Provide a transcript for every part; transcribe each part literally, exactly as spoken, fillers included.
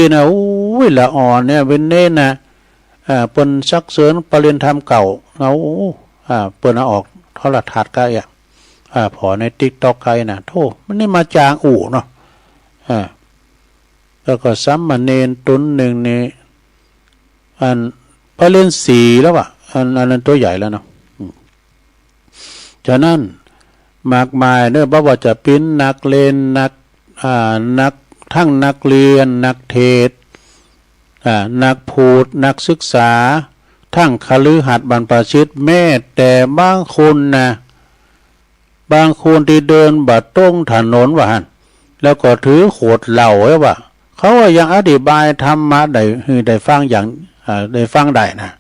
นี่นะ โอ้ย ละอ่อนเนี่ย เป๋นเณรนะ อ่า เปิ้นสักเสริญปริญญาธรรมเก่า เอา อ่า เปิ้นเอาออกโทรทัศน์กะเอี้ย อ่า ผ่อในติ๊กต็อกกะเอี้ยนะ โธ่ มันนี่มาจางอู้เนาะ อ่า แล้วก็สามเณรต๋นนึ่งนี่ อันปริญญาสี่แล้วอะ อัน อันนั้นตั๋วใหญ่แล้วเนาะ อืม ฉะนั้น มากมายเนาะ บ่ว่าจะเป๋นนักเรียน นัก อ่า นัก ทั้งนักเรียน นักเทศน์ อ่า นักพูด นักศึกษา ทั้งคฤหัสถ์บรรพชิต แม้แต่บางคนนะ บางคนตี้เดินบ่ตรงถนนว่าหั้น แล้วก็ถือขวดเหล้าไว้ว่า เขาก็ยังอธิบายธรรมะได้ หื้อได้ฟังอย่าง อ่า ได้ฟังได้นะ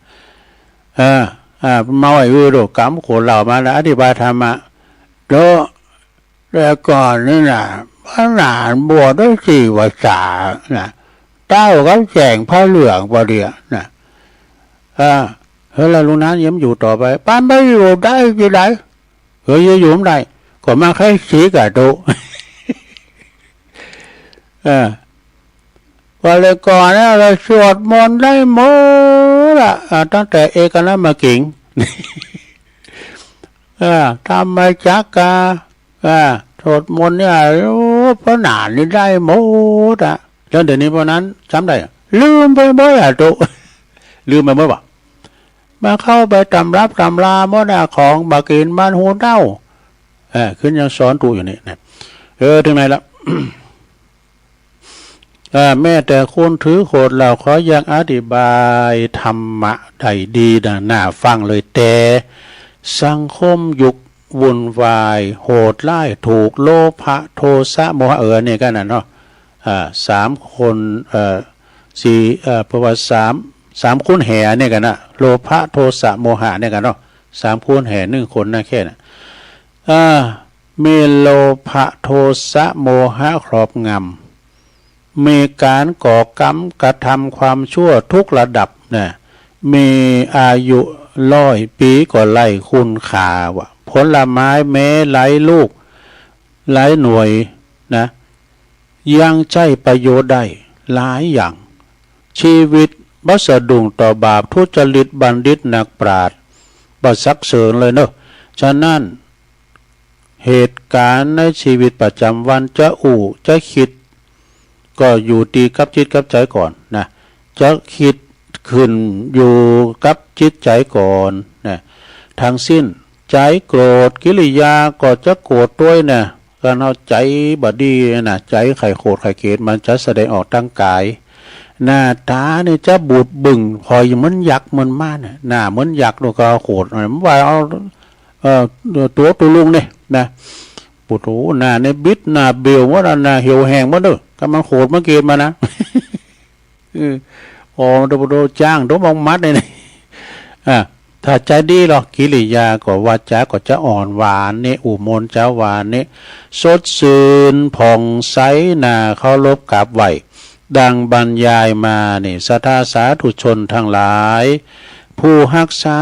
เออ อ่า เมาไอ้อือโดดกำขวดเหล้ามาแล้วอธิบายธรรมะ แล้ว แล้วก่อนนี่นะ พระนานบวชได้สี่พรรษานะ เต้าก็แจ้งพระเหลืองปอเดียวนะ เออ เฮ้ย แล้วลุงนั้นยังอยู่ต่อไป ปานไปอยู่ได้ที่ไหน เฮ้ย อยู่ไม่ได้ ก็มาใคร่สีกะโต เออ ว่าเลยก่อนนะ เราสวดมนต์ได้หมดละ อ่า ตั้งแต่เอกนมกิง อ่า ธรรมจักกา อ่า สวดมนต์เนี่ย โอ้ พระนานนี่ได้หมดอะ แล้วเดี๋ยวนี้พวกนั้นจำได้อะ ลืมไปหมดอะโต ลืมไปหมดวะ มาเข้าไปตำรับตำราหมดอะ ของบ่ากิ๋นมันหูเน่า เออ ขึ้นยังสอนตุ๊อยู่นี่นะ เออ ถึงไหนละ เออ แม้แต่คนถือขวดเหล้าเขายังอธิบายธรรมะได้ดีนะ น่าฟังเลย แต่สังคมยุควุ่นวาย โหดร้าย ถูกโลภะ โทสะ โมหะ เออ เนี่ยกั๋นนะเนาะ อ่า สามคน เอ่อ สี่ เอ่อ เพราะว่าสาม สามคนแห่เนี่ยกั๋นนะ โลภะ โทสะ โมหะ เนี่ยกั๋นเนาะ สามคนแห่นึ่งคนนะ แค่นั้น อ่า มีโลภะ โทสะ โมหะ ครอบงำ มีก๋านก่อกรรมกระทำความชั่วทุกระดับนะ มีอายุร้อยปี๋ก็ไร้คุณค่าวะ ผลไม้แม้หลายลูก หลายหน่วยนะ ยังใจ๊ประโยชน์ได้หลายอย่าง ชีวิตบ่สะดุ้งต่อบาป ทุจริต บัณฑิต นักปราชญ์ บ่สักเสริญเลยเนาะ ฉะนั้น เหตุก๋ารณ์ในชีวิตประจ๋ำวันจะอู้จะกึ๊ด ก็อยู่ตี้กับจิตกับใจ๋ก่อนนะ จะกึ๊ดขึ้นอยู่กับจิตใจ๋ก่อนนะ ทั้งสิ้น ใจ๋โกรธ กิริยาก็จะโกรธตวยนะ ก๋านเอาใจ๋บ่ดีนะ ใจ๋ใค่โขดใค่เกลียด มันจะแสดงออกตางก๋าย หน้าต๋านี่จะบูดบึ้ง ผ่อยเหมือนยักษ์เหมือนม้านะ หน้าเหมือนยักษ์ แล้วก็โขด มันว่าเอา เอ่อ ตั๋วตุ๊ลุงนี่นะ โอ้โห หน้านี่บิด หน้าเบวหมดอะ หน้าเหี่ยวแห้งหมดเน่อ ก็มันโขดมันเกลียดมานะ เออ อ๋อ โดน โดนจ้าง โดนบังมัดนี่นะ อ่ะ ถ้าใจ๋ดีหรอก กิริยาก็ วาจาก็จะอ่อนหวานนี่ อู้มนต์จาหวานนี่ สดชื่นผ่องใส น่าเคารพกราบไหว้ ดังบรรยายมานี่ ศรัทธาสาธุชนทั้งหลาย ผู้ฮักษา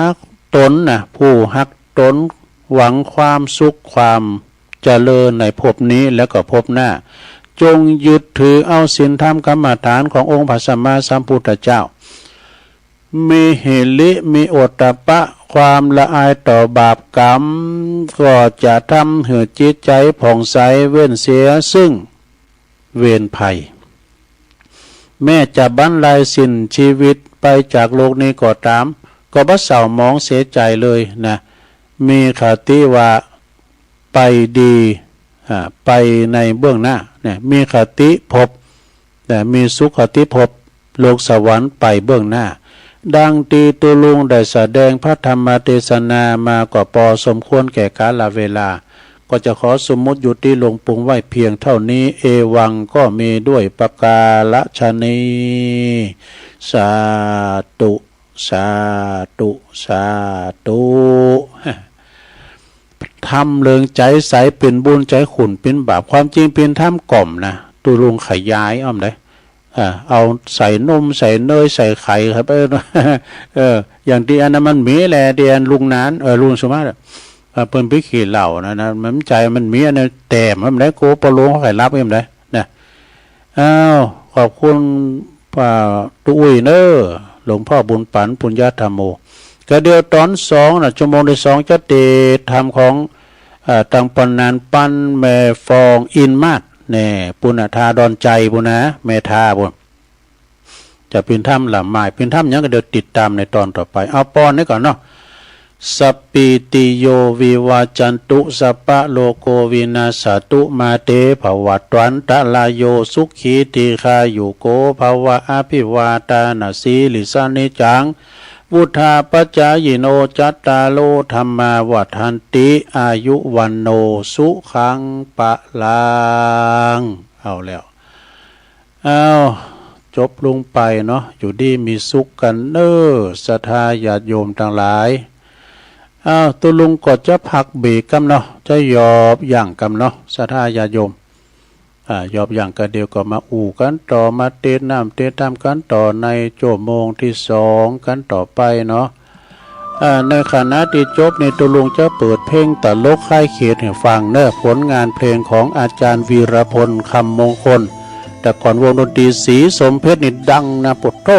ต๋นนะ ผู้ฮักต๋น หวังความสุขความเจริญในภพนี้และก็ภพหน้า จงยึดถือเอาศีลธรรมกรรมฐานขององค์พระสัมมาสัมพุทธเจ้า มีหิริ มีโอตตัปปะ ความละอายต่อบาปกรรม ก็จะทำหื้อจิตใจ๋ผ่องใส เว้นเสียซึ่งเวรภัย แม้จะบั้นลัยสิ้นชีวิตไปจากโลกนี้ก็ต๋าม ก็บ่เศร้าหมองเสียใจ๋เลยนะ มีคติว่าไปดี อ่า ไปในเบื้องหน้าเนี่ย มีคติภพ แต่มีสุคติภพ โลกสวรรค์ไปเบื้องหน้า ดังตี้ตุ๊ลุงได้แสดงพระธรรมเตสนามาก็ปอสมควรแก่กาลเวลา ก็จะขอสมมุติยุติลงปรุงไว้เพียงเต้านี้ เอวังก็มีด้วยประการฉะนี้ สาธุ สาธุ สาธุ ธรรมเลิงใจ๋ใส เป๋นบุญใจ๋ขุ่นเป๋นบาป ความจริงเป๋นธรรมกล่อมนะ ตุ๊ลุงขยายอ้อมได้ อ่า เอาใส่นม ใส่เนย ใส่ไข่เข้าไป เออ อย่างตี้อันนั้นมันมีแหละ ตี้อันลุงนาน เออ ลุงสมมาตรอะ เออ เปิ้นไปขี้เหล้านะ นะ มันใจ๋ มันมีอันนั้นแต้ม มันได้ โกปะโลงเขาใค่ลับ มันได้ นะ อ้าว ขอบคุณ อ่า ตุ๊อุ้ยเน่อ หลวงพ่อบุญปัน ปุญญธรรมโม กระเดี่ยวต๋อนสองน่ะ ชั่วโมงตี้สองจะเตะธรรมของ อ่า ตังปะหนานปันแม่ฟองอินมาศแน่ ปุ้นน่ะ ทาดอนชัยปุ้นนะ แม่ทาปุ้น จะเป๋นธรรมหละหมาย เป๋นธรรมหยังก็เดี๋ยวติดต๋ามในต๋อนต่อไป เอาปอนนี้ก่อนเนาะ สัปปีติโยวิวัจจันตุ สัพพะโรโควินัสสะตุ มาเตภวัตวันตะราโย สุขีทีฆายุโกภะวะ อะภิวาทานะสีลิสสะนิจจัง วุฑฒาปะจายิโน จัตตาโรธัมมาวัฑฒันติ อายุวัณโณ สุขังพะลัง เอาแล้ว อ้าว จบลงไปเนาะ อยู่ดีมีสุขกั๋นเน่อ ศรัทธาญาติโยมตังหลาย อ้าว ตุ๊ลุงก็จะพักเบรกกำเนาะ จะหยอบยั้งกำเนาะ ศรัทธาญาติโยม อ่า หยอบยั้งกำเดี๋ยวก็มาอู้กั๋นต่อ มาเตะน้ำเตะธรรมกั๋นต่อในชั่วโมงตี้สองกั๋นต่อไปเนาะ อ่า ในขณะตี้จบนี่ตุ๊ลุงจะเปิดเพลงตลกคลายเขตหื้อฟังเน่อ ผลงานเพลงของอาจ๋ารย์วีรพล คำมงคล แต่ก่อนวงดนตรีศรีสมเพชรนี่ดังนะ โผดโธ่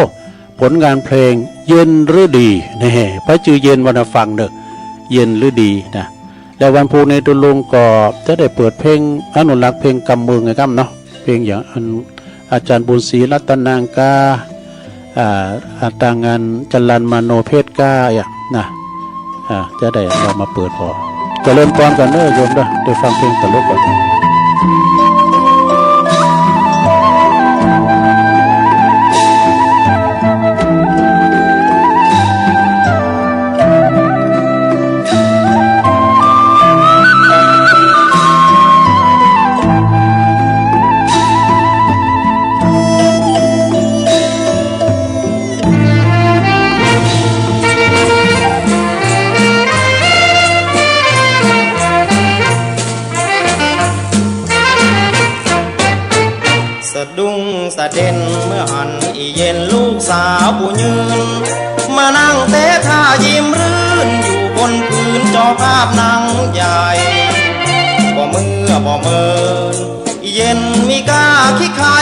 ผลงานเพลงเย็นฤดี แน่ ใผจื้อเย็นว่าน่าฟังเน่อ เย็นฤดีนะ และวันพูกนี้ตุ๊ลุงก็จะได้เปิดเพลงอนุรักษ์เพลงกำเมืองไงกำเนาะ เพลงอย่างอันอาจ๋ารย์บุญศรีรัตนังกา อ่า อาตางานจรัญมโนเพชรกาอะนะ อ่า จะได้เอามาเปิดผ่อ เจริญพรกั๋นเน่อโยมเน่อ ได้ฟังเพลงตลกก่อน สะดุ้งสะเด็นเมื่อหันอี่เย็นลูกสาวผู้ยืน มานั่งเต๊ท่ายิ้มรื่นอยู่บนพื้นจอภาพหนังใหญ่ บ่เมื่อบ่เมิน อี่เย็นมีก้าขี้ใคร่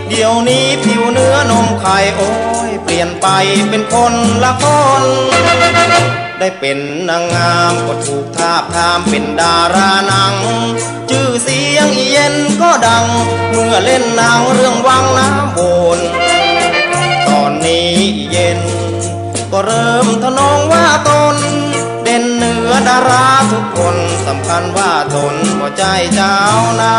เดี๋ยวนี้ผิวเนื้อนมไข่ โอ้ย เปลี่ยนไปเป็นคนละคน ได้เป๋นนางงามก็ถูกทาบทามเป๋นดาราหนัง จื้อเสียงอี่เย็นก็ดัง เมื่อเล่นหนังเรื่องวังน้ำวน ต๋อนนี้อี่เย็นก็เริ่มทะนงว่าต๋น เด่นเหนือดาราทุกคน สำคัญว่าต๋นบ่ใจ้จาวนา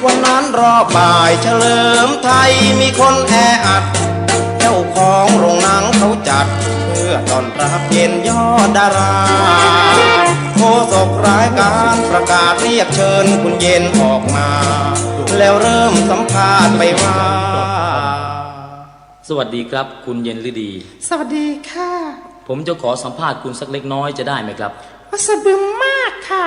วันนั้นรอบบ่ายเฉลิมไทยมีคนแออัด เจ้าของโรงหนังเขาจัด เพื่อต้อนรับเย็นยอดดารา โฆษกรายการประกาศเรียกเชิญคุณเย็นออกมา แล้วเริ่มสัมภาษณ์ไปว่า สวัสดีครับ คุณเย็นฤดี สวัสดีค่ะ ผมจะขอสัมภาษณ์คุณสักเล็กน้อยจะได้ไหมครับ ว่าสะบึมมากค่ะ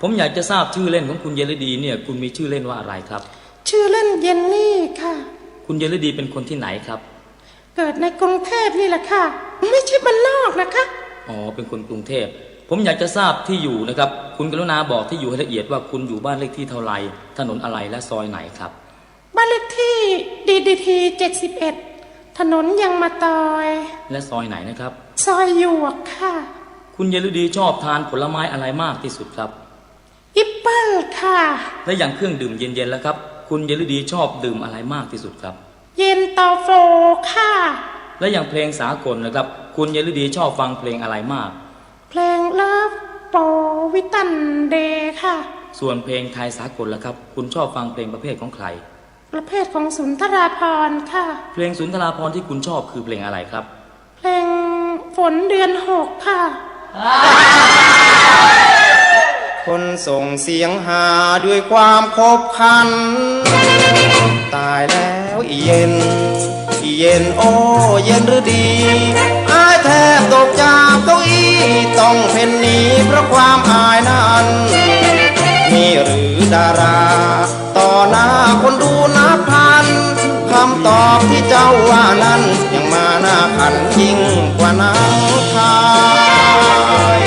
ผมอยากจะทราบชื่อเล่นของคุณเย็นฤดีเนี่ย คุณมีชื่อเล่นว่าอะไรครับ ชื่อเล่นเยนนี่ค่ะ คุณเย็นฤดีเป็นคนที่ไหนครับ เกิดในกรุงเทพนี่แหละค่ะ ไม่ใช่บ้านนอกนะคะ อ๋อ เป็นคนกรุงเทพ ผมอยากจะทราบที่อยู่นะครับ คุณกรุณาบอกที่อยู่ให้ละเอียดว่าคุณอยู่บ้านเลขที่เท่าไหร่ ถนนอะไรและซอยไหนครับ บ้านเลขที่ ดีดีที เจ็ดสิบเอ็ด ถนนยางมะตอย และซอยไหนนะครับ ซอยหยวกค่ะ คุณเย็นฤดีชอบทานผลไม้อะไรมากที่สุดครับ แอปเปิ้ลค่ะ และอย่างเครื่องดื่มเย็นๆ ล่ะครับ คุณเย็นฤดีชอบดื่มอะไรมากที่สุดครับ เย็นตาโฟค่ะ และอย่างเพลงสากลนะครับ คุณเย็นฤดีชอบฟังเพลงอะไรมาก เพลง Love Poets Day ค่ะ ส่วนเพลงไทยสากลล่ะครับ คุณชอบฟังเพลงประเภทของใคร ประเภทของสุนทราภรณ์ค่ะ เพลงสุนทราภรณ์ที่คุณชอบคือเพลงอะไรครับ เพลงฝนเดือนหกค่ะ คนส่งเสียงฮาด้วยความขบขัน ตายแล้วอี่เย็น อี่เย็นโอ้เย็นฤดี อ้ายแทบตกจากเก้าอี้ ต้องเพ่นหนีเพราะความอายนั้น มีหรือดารา ต่อหน้าคนดูนับพัน คำตอบที่เจ้าว่านั้น ยังมาน่าขันยิ่งกว่าหนังไทย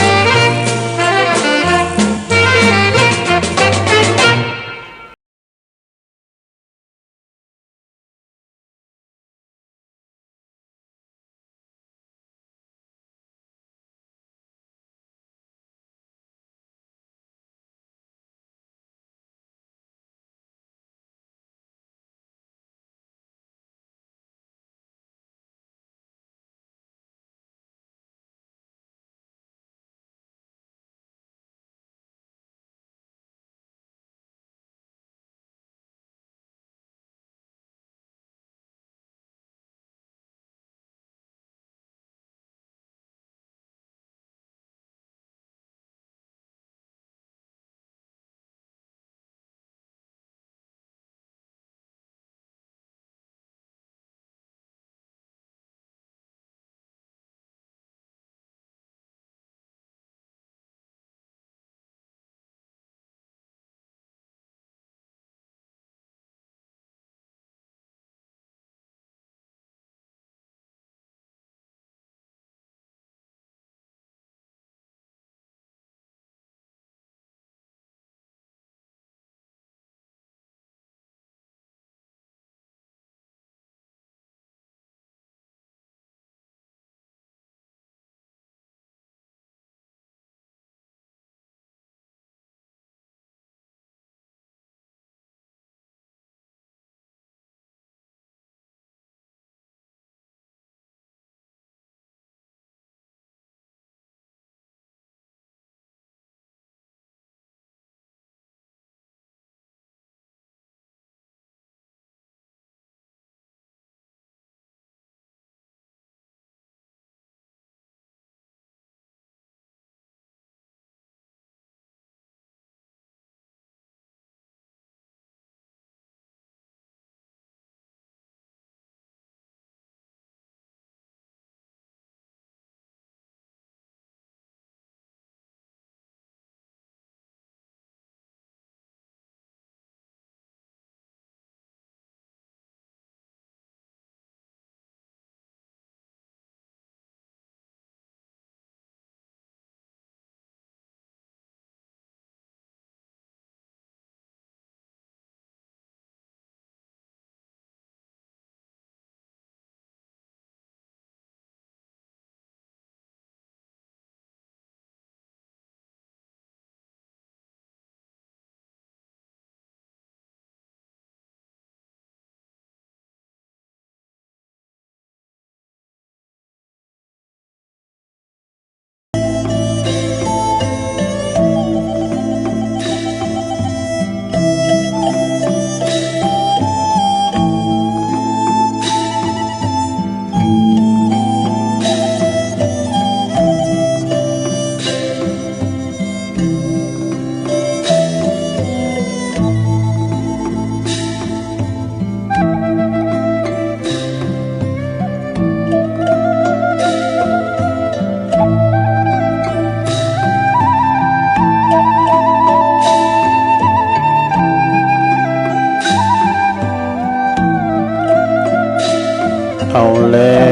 เอาแล้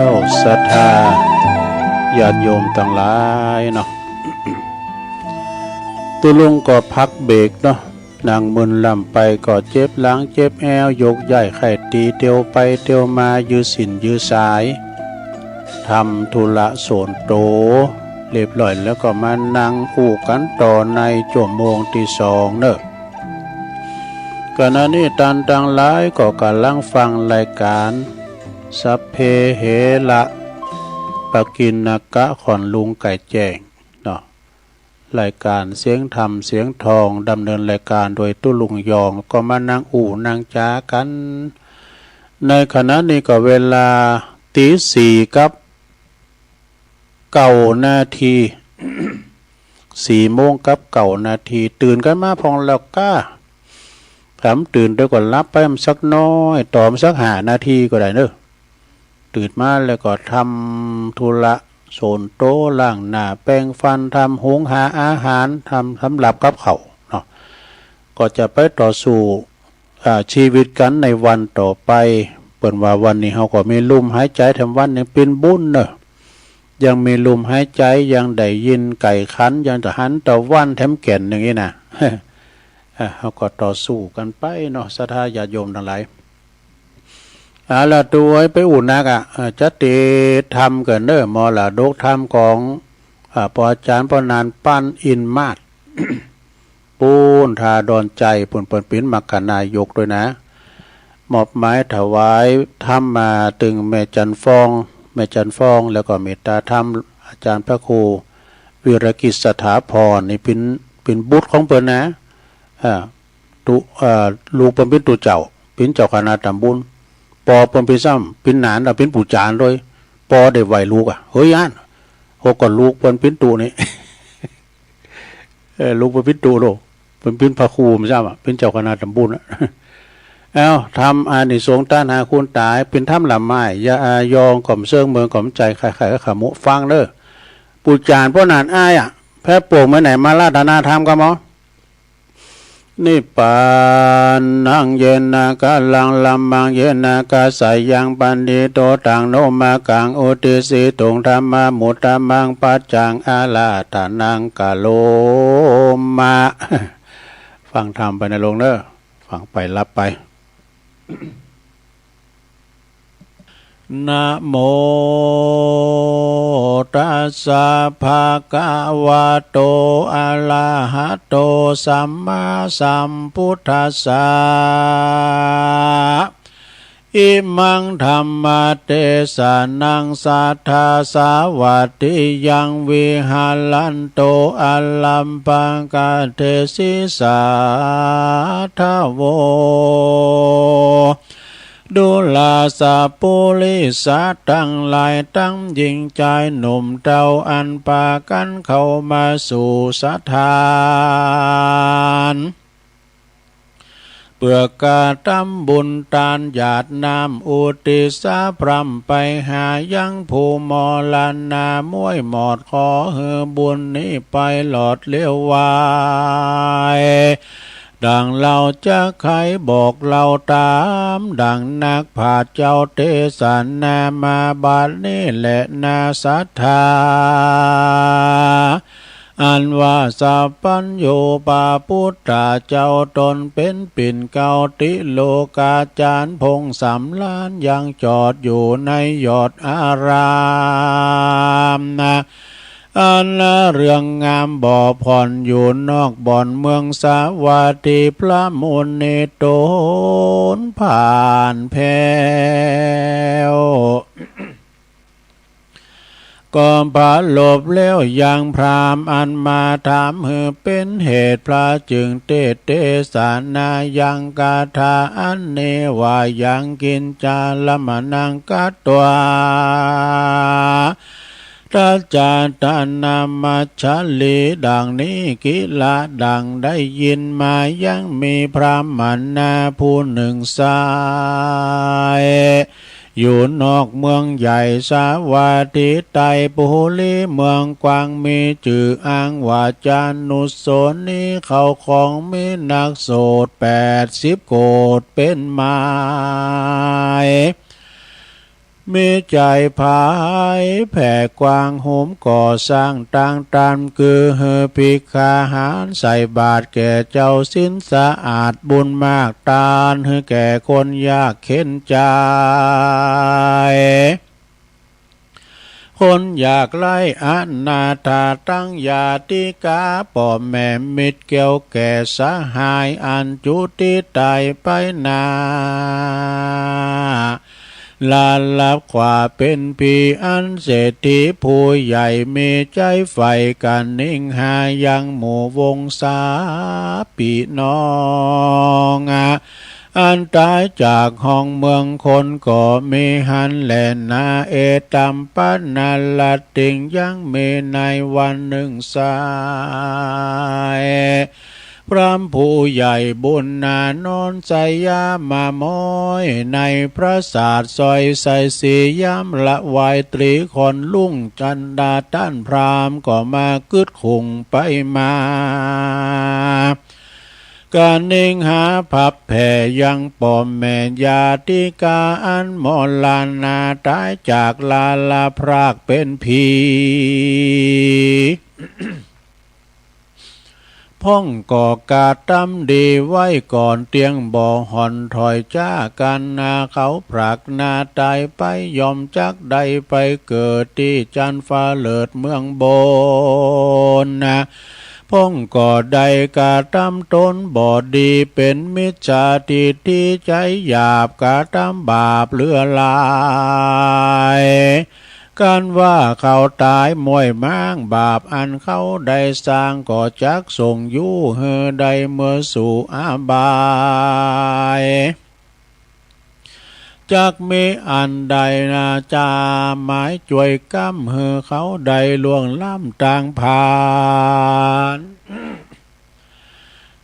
ว ศรัทธาญาติโยมตังหลายเนาะ ตุ๊ลุงก็พักเบรกเนาะ นั่งมึนล่ำไปก็เจ็บหลังเจ็บแอว ยกย้ายไข้ตี เตียวไปเตียวมา ยื้อเส้นยื้อสาย ทำธุระส่วนตั๋วเรียบร้อยแล้วก็มานั่งอู้กั๋นต่อในจั่วโมงตี้สองเนาะ ขณะนี้ต้านตังหลายก็ก่ำลังฟังรายก๋าน สัพเพเหระ ปกิณณกะ ของลุงไก่แจ้งเนาะ รายก๋านเสียงธรรมเสียงทอง ดำเนินรายก๋านโดยตุ๊ลุงยอง ก็มานั่งอู้นั่งจ๋ากั๋น ในขณะนี้ก็เวลาตีสี่กับเก้านาที สี่โมงกับเก้านาที ตื่นกั๋นมาพ่องแล้วก้า ถ้าบ่ตื่นเดี๋ยวก็หลับไปสักหน้อย ต่อสักห้านาทีก็ได้เนาะ ตื่นมาแล้วก็ทำธุระส่วนตั๋ว ล้างหน้าแปรงฟัน ทำหุงหาอาหาร ทำสำหรับกับข้าวเนาะ ก็จะไปต่อสู้ อ่า ชีวิตกั๋นในวันต่อไป เปิ้นว่าวันนี้เฮาก็มีลมหายใจ๋แถมวันยังเป๋นบุญเนาะ ยังมีลมหายใจ๋ ยังได้ยินไก่ขัน ยังจะหันตะวันแถมแก่นอย่างนี้นะ อ่า เฮาก็ต่อสู้กั๋นไปเนาะ ศรัทธาญาติโยมตังหลาย เอาละตุ๊เอ้ย ไปอู้นักอะ อ่า จะเตรียมทำกั๋นเนาะ มรดกธรรมของ อ่า ป้ออาจ๋ารย์ป้อนาน ปั้นอินมาศ ปู๊นท่าดอนใจ๋ปู๊น เปิ้นเป๋นมรรคนายกตวยนะ มอบหมายถวายธรรมมาตึงแม่จันทร์ฟอง แม่จันทร์ฟอง แล้วก็เมตตาธรรมอาจ๋ารย์พระครูวิรกิจสถาพรนี่เป๋น เป๋นบุตรของเปิ้นนะ อ่า ตุ๊ อ่า ลูกเปิ้นเป๋นตุ๊เจ้า เป๋นเจ้าคณะต๋ำบล ป้อเปิ้นเป๋นซ้ำ เป๋นหนาน อ่ะ เป๋นปู่จ๋ารย์ตวย ป้อได้ไหว้ลูกอะ เฮ้ย อั้น โห ก็ลูกเปิ้นเป๋นตุ๊นี่ เออ ลูกเปิ้นเป๋นตุ๊โลก เปิ้นเป๋นพระครูซ้ำอะ เป๋นเจ้าคณะต๋ำบลอะ เอ้า ธรรมอานิสงส์ต้านหาคนต๋าย เป๋นธรรมละไม้ อย่าอายอง ก๋อมเซิงเมิงก๋อมใจ๋ ใค่ๆ ก็ขมุฟังเน่อ ปู่จ๋ารย์ป้อนานอ้ายอะ แป๊บโป่งเมื่อไหนมาราธนาธรรมก็หมอ นิพพานัง เยนะ กะลัง ละมัง เยนะ กะสายัง ปะณิโท ตัง โน มะกัง อุตติสสิตุง ธัมมามุตตะมัง ปัจจัง อาราธนัง กะโรมะ ฟังธรรมไปนะโยมเน่อ ฟังไปหลับไป นะโมตัสสะ ภะคะวะโต อะระหะโต สัมมาสัมพุทธัสสะ อิมัง ธัมมะเตสะนัง สัตถาสะวัตถิยัง วิหะรันโต อะรัมภะกะเตสิ สาธะโว ดูราสะปุริสะตังหลาย ตังญิงจายหนุ่มเฒ่า อันปากั๋นเข้ามาสู่สถาน เปื้อกระตำบุญตานหยาดน้ำ อุทิศสะพร่ำไปหายังผู้มรณะ ม้วยหมอด ขอหื้อบุญนี้ไปหลอดเลี้ยววาย ดังเฮาจักไขบอกเล่าต๋าม ดังนักปราชญ์เจ้าเตสนามา บัดนี้แลนา ศรัทธา อันว่าสัพพัญญูปะปุทธะเจ้า ตนเป๋นปิ่นเกล้าติโลกาจารย์ พงษ์สำราญยังจอดอยู่ในยอดอารามนา อันเรืองงามบ่ผ่อน อยู่นอกบ่อนเมืองสาวัตถี พระมุนีตนผ่านแผ้ว ก็ปรารภแล้วยังพราหมณ์อันมาถาม หื้อเป๋นเหตุพระจึงเตสน์เตสนายังคาถาอันนี้ว่า ยังกิญจาละมะนัง กัตวา ทัจจาตานามัชชะลี ดังนี้ กิลา ดังได้ยินมา ยังมีพราหมณะผู้หนึ่งไซร้ อยู่นอกเมืองใหญ่สาวัตถี ไตรปุรีเมืองกว้าง มีจื้ออ้างว่าจานุสรณี เข้าของมีนักโสดแปดสิบโกฏเป๋นหมาย มีใจ๋ผายแผ่กว้าง หุมก่อสร้างตางตาน คือหื้อภิกขาหารใส่บาตรแก่เจ้าศีลสะอาด บุญมากตานหื้อแก่คนยากเข็ญใจ๋ คนยากไร้อนาถา ตังญาติกาป้อแม่มิตร แก้วแก่สหาย อันจุติต๋ายไปนา ลาลับความเป๋นผี อันเศรษฐีผู้ใหญ่ มีใจ๋ใฝ่กะนิงหา ยังหมู่วงศาปี้น้องอันต๋ายจากห้องเมืองคน ก็มีหั้นแลนา เอตัมปะนาลัตติง ยังมีในวันนึ่งไส้ พราหมณ์ผู้ใหญ่บุญนา นอนสยามาม้อย ในปราสาทสอยใสสี ยามละวายตรีค่อนรุ่ง จันดาต้านพราหมณ์ก็มากึ๊ดขุ่งไปมา กะนิงหาผับแผ่ยังป้อแม่ญาติกา อันมรณาต๋ายจากลาละพรากเป๋นผี พ่องก็กระตำดีไว้ก่อน เตี้ยงบ่ห่อนถอยจ๊ากั๋นนา เขาพรากนาต๋ายไป ย่อมจักได้ไปเกิดตี้จั๊นฟ้าเลิศเมืองบนนา พ่องก็ได้กระตำต๋นบ่ดี เป๋นมิจฉาทิฏฐิใจ๋หยาบ กระตำบาปเหลือหลาย กันว่าเขาต๋ายม้วยม้าง บาปอันเขาได้สร้าง ก็จักส่งอยู่หื้อได้เมินสู่อบาย จักมีอันใดนา จะหมายจ้วยก๊ำหื้อเขาได้ล่วงล้ำตางผ่าน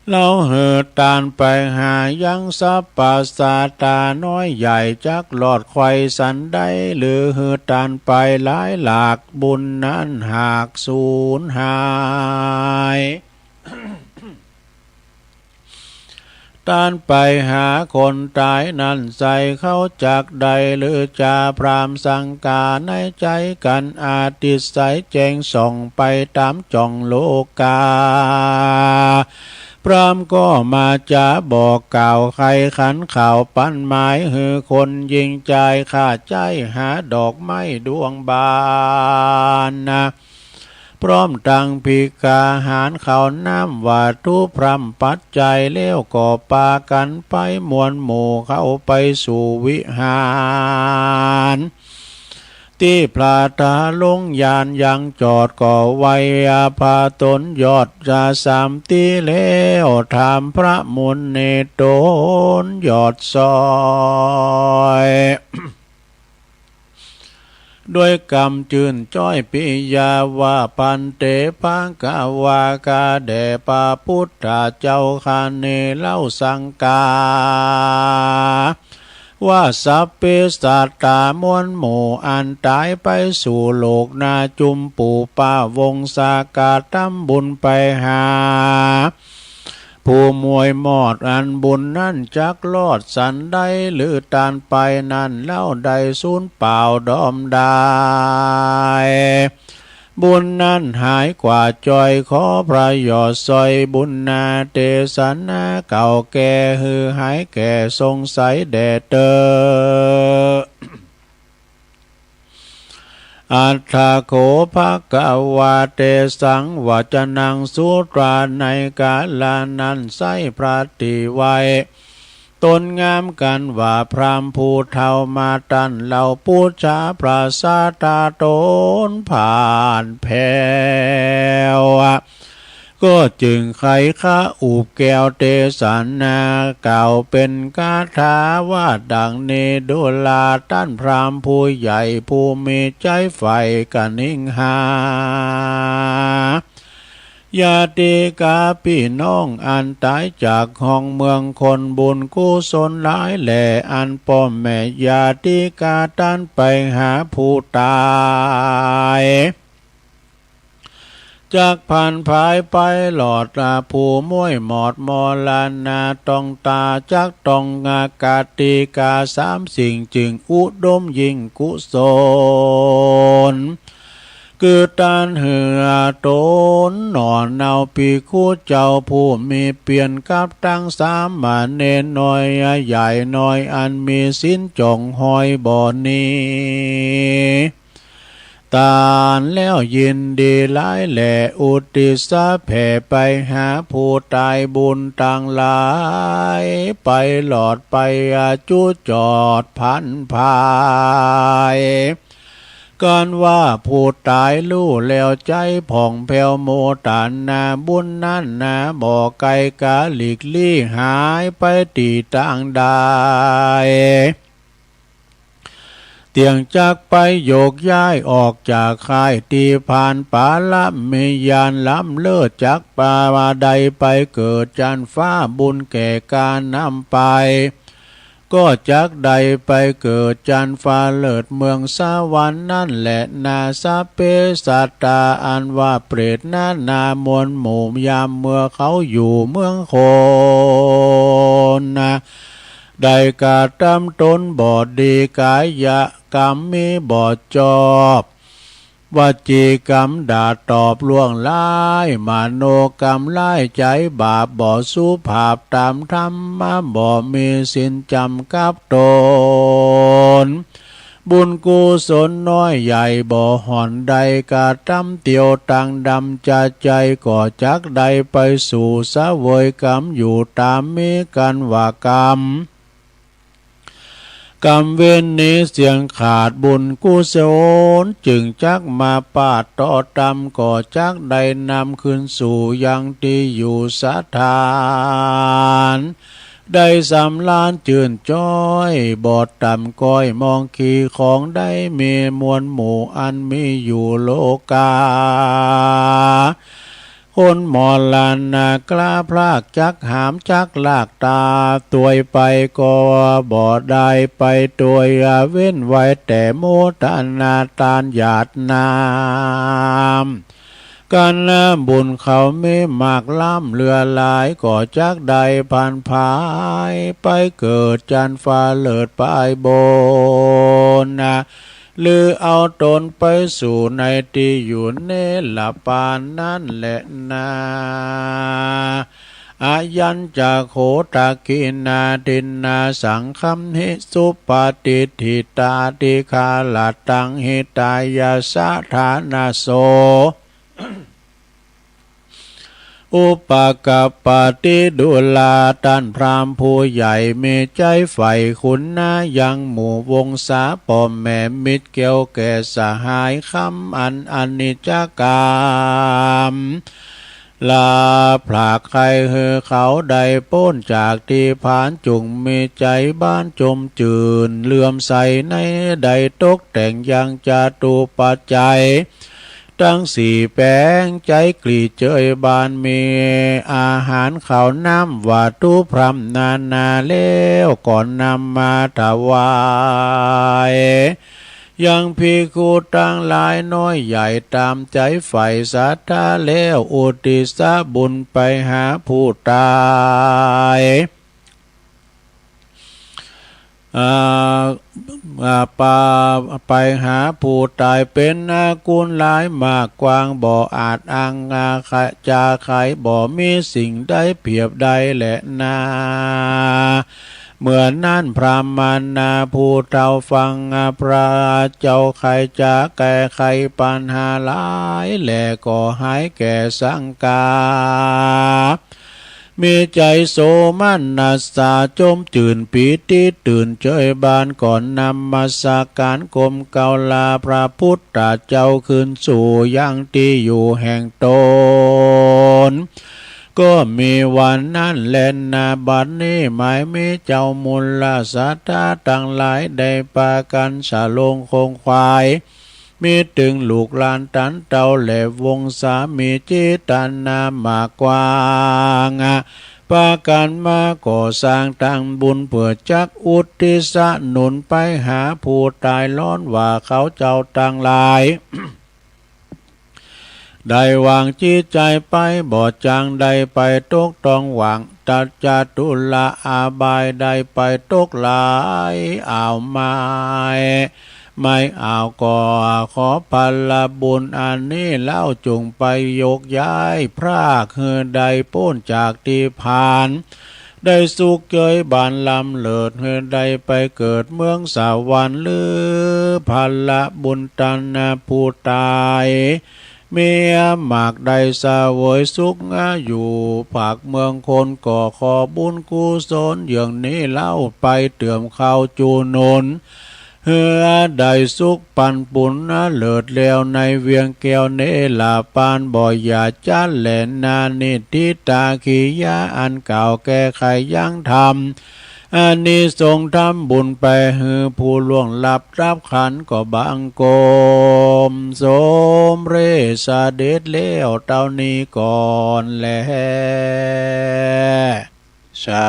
เฮาหื้อตานไปหายังสรรพสัตว์ต๋าน้อยใหญ่ จักรอดไขว่สันใด หรือหื้อตานไปหลายหลาก บุญนั้นหากสูญหาย ตานไปหาคนต๋ายนั้นใส่ เขาจักได้หรือจา พราหมณ์สังกาในใจ๋กั๋น อติสไสยแจ้งส่องไปต๋ามจ่องโลกา พราหมณ์ก็มาจาบอกกล่าวไขขันข่าว ปันหมายหื้อคนหญิงจาย ข้าใจ๊หาดอกไม้ดวงบานนา พร้อมตังภิกขาหาร ข้าวน้ำวัตถุพร่ำปัจจัย แล้วก็ปากั๋นไปมวลหมู่ เข้าไปสู่วิหาร ตี้พระทาลงยานยังจอด ก็ไหว้อาภาตนยอดจะสามตี้ แล้วถามพระมุนีตนยอดซ้อย ด้วยกำจื้นจ้อยปิยาว่า ภันเต ภะคะวา ข้าแด่พระปุทธเจ้าข้านี้เล่าสังกา ว่าสัพเพสัตตามวลหมู่อันต๋ายไปสู่โลกหน้า จุมปูปะวงศา กระตำบุญไปหา ผู้ม้วยมอดอันบุญนั้นจักรอดสันใด หรือตานไปนั้นเล่าได้สูญเปล่าดอมดาย บุญนั้นหายกว่าจ้อย ขอพระยอดซ้อยบุญนา เตสนาเก่าแก่ หื้อหายแก่สงสัยแด่เต๊อะ อัฏฐะโข ภะคะวา เตสัง วจนัง สุตราในกาละนั้นไส้พระตี้ไหว้ตนงามกั๋นว่า พราหมณ์ผู้เฒ่ามาต้านเล่า ปุจฉาพระศาสดาตนผ่านแผ้ว ก็จึงไขคาอุบแก้วเตสนากล่าวเป๋นคาถาว่าดังนี้ ดูราต้านพราหมณ์ผู้ใหญ่ผู้มีใจ๋ใฝ่กะนิงหา ญาติกาปี้น้องอันต๋ายจากห้องเมืองคนบุญกุศลหลายแล อันป้อแม่ญาติกาต้านไปหาผู้ต๋าย จักผลันผายไปหลอด ผู้ม้วยหมอดมรณาต้องต๋าย จักต้องกติกาสามสิ่ง จึ่งอุดมยิ่งกุศล คือต้านหื้อต๋นหน่อเนา ภิกขุเจ้าผู้มีเปียร กับตังสามเณรน้อยใหญ่น้อย อันมีศีลจ๋องห้อยบ่หนี ตานแล้วยินดีหลายแล อุทิศแผ่ไปหาผู้ต๋าย บุญตังหลายไปหลอดไปจุจอดผลันผาย กันว่าผู้ต๋ายฮู้แล้วใจ๋ผ่องแผ้วโมตนา บุญนั้นนาบ่ไกลก๋าหลีกลี้ หายไปตี้ตางใด เตียงจักไปโยกย้ายออกจากค่าย ตี้ผ่านปาละมีญาณล้ำเลิศ จักปาว่าได้ไปเกิดจั๊นฟ้า บุญแก่ก๋านนำไป ก็จักได้ไปเกิดจั๊นฟ้าเลิศเมืองสวรรค์นั้นแหละนา สัพเพสัตตา อันว่าเปรตนานา มวลหมู่ยามเมื่อเขาอยู่เมืองคนนา ได้กระตำต๋นบ่ดี ก๋ายกรรมมีบ่จอบ วจีกรรมด่าตอบล่วงร้าย มโนกรรมร้ายใจ๋บาป บ่สุภาพต๋ามธรรม บ่มีศีลจ๋ำกับต๋น บุญกุศลน้อยใหญ่บ่ห่อน ได้กระตำเตียวตังดำจะใจ๋ ก็จักได้ไปสู่เสวยกรรมอยู่ต๋าม มีกั๋นว่ากรรม กรรมเวรนี้เสี้ยงขาด บุญกุศลจึ่งจักมาปาดต่อต๋าม ก็จักได้นำคืนสู่ยังตี้อยู่สถาน ได้สำราญจื้นจ้อย บ่ต่ำก้อยมองขี่ของได้ มีมวลหมู่อันมีอยู่โลก๋า คนมรณะกล้าพลาก จักหามจักลากต๋าตวยไป ก็บ่ได้ไปตวย เว้นไว้แต่โมทนาตานหยาดน้ำ กัณฑ์บุญเขามีมากล้ำเหลือหลาย ก็จักได้ผลันผายไปเกิดจั๊นฟ้าเลิศปายบน หรือเอาต๋นไปสู่ในตี้อยู่เนรปานนั้นแหละนา อายัญจะโข ทักขิณาทินนา สังคัมหิ สุปฏิฏฐิตา ติฆารัตตัง หิตายะสะ ฐานะโส อุปกัปปติ ดูราต้านพราหมณ์ผู้ใหญ่ มีใจ๋ใฝ่คุณนายังหมู่วงศา ป้อแม่มิตร แก้วแก่สหาย คำอันอนิจจกรรม ลาผลาก ใค่หื้อเขาได้ป๊นจากตี้ผาน จุ่งมีใจ๋บานจมจื้น เลื่อมใสใน ได้ตกแต่งยังจตุปัจจัย ตังสี่แป๋ง ใจ๋กลีเจยบาน มีอาหารข้าวน้ำวัตถุพร่ำนานาแล้ว ก็นำมาถวาย ยังภิกขุตังหลายน้อยใหญ่ ต๋ามใจ๋ใฝ่ศรัทธาแล้ว อุทิศบุญไปหาผู้ต๋าย อ่า อ่า ปา ไปหาผู้ต๋าย เป๋นอากุณหลายมากกว้าง บ่อาจอ้างอา จะไข บ่มีสิ่งใดเปรียบได้แลนา เมื่อนั้นพราหมณาผู้เฒ่าฟัง พระเจ้าใค่จะแก้ไขปัญหาหลาย และก็หายแก่สังกา มีใจ๋โสมนัสสา จมจื้นปีติ ตื่นเจยบาน ก็นมัสก๋ารก้มเกล้าลาพระพุทธเจ้า คืนสู่ยังตี้อยู่แห่งต๋น ก็มีวันนั้นแลนา บัดนี้หมายมีเจ้ามูลศรัทธาตังหลาย ได้ปากั๋นสรงขงขวาย มีตึงลูกหลานตันเตา และวงศา มีเจตนามากกว้าง ปากั๋นมาก่อสร้างตังบุญ เปื้อจักอุทิศหนุนไปหาผู้ต๋าย ร้อนว่าเขาเจ้าตังหลาย ได้วางจิตใจ๋ไปบ่จาง ได้ไปตกต้องหว่าง ตั๊ดจตุราอาบาย ได้ไปตกหลายอ่าวไม้ ไม้อ่าว ก็ขอผละบุญอันนี้เล่า จุ่งไปโยกย้ายพราก หื้อได้ป๊นจากตี้ผ่าน ได้สุขเกยบานล้ำเลิศ หื้อได้ไปเกิดเมืองสวรรค์ หรือผละบุญตันผู้ต๋าย มีหมากได้เสวยสุขอยู่ภาคเมืองคน ก็ขอบุญกุศลเยื่องนี้เล่า ไปเติมเข้าจุหนุน หื้อได้สุขปันปุญเลิศแล้ว ในเวียงแก้วเนรปาน บ่อย่าจัดแลนา นิฏฐิตากิริยาอันกล่าวแก้ไขยังธรรม อานิสงส์ทำบุญไปหื้อผู้ล่วงลับดับขันธ์ ก็บังคมสมเร็จเสด็จแล้วเต้านี้ก่อนแล สา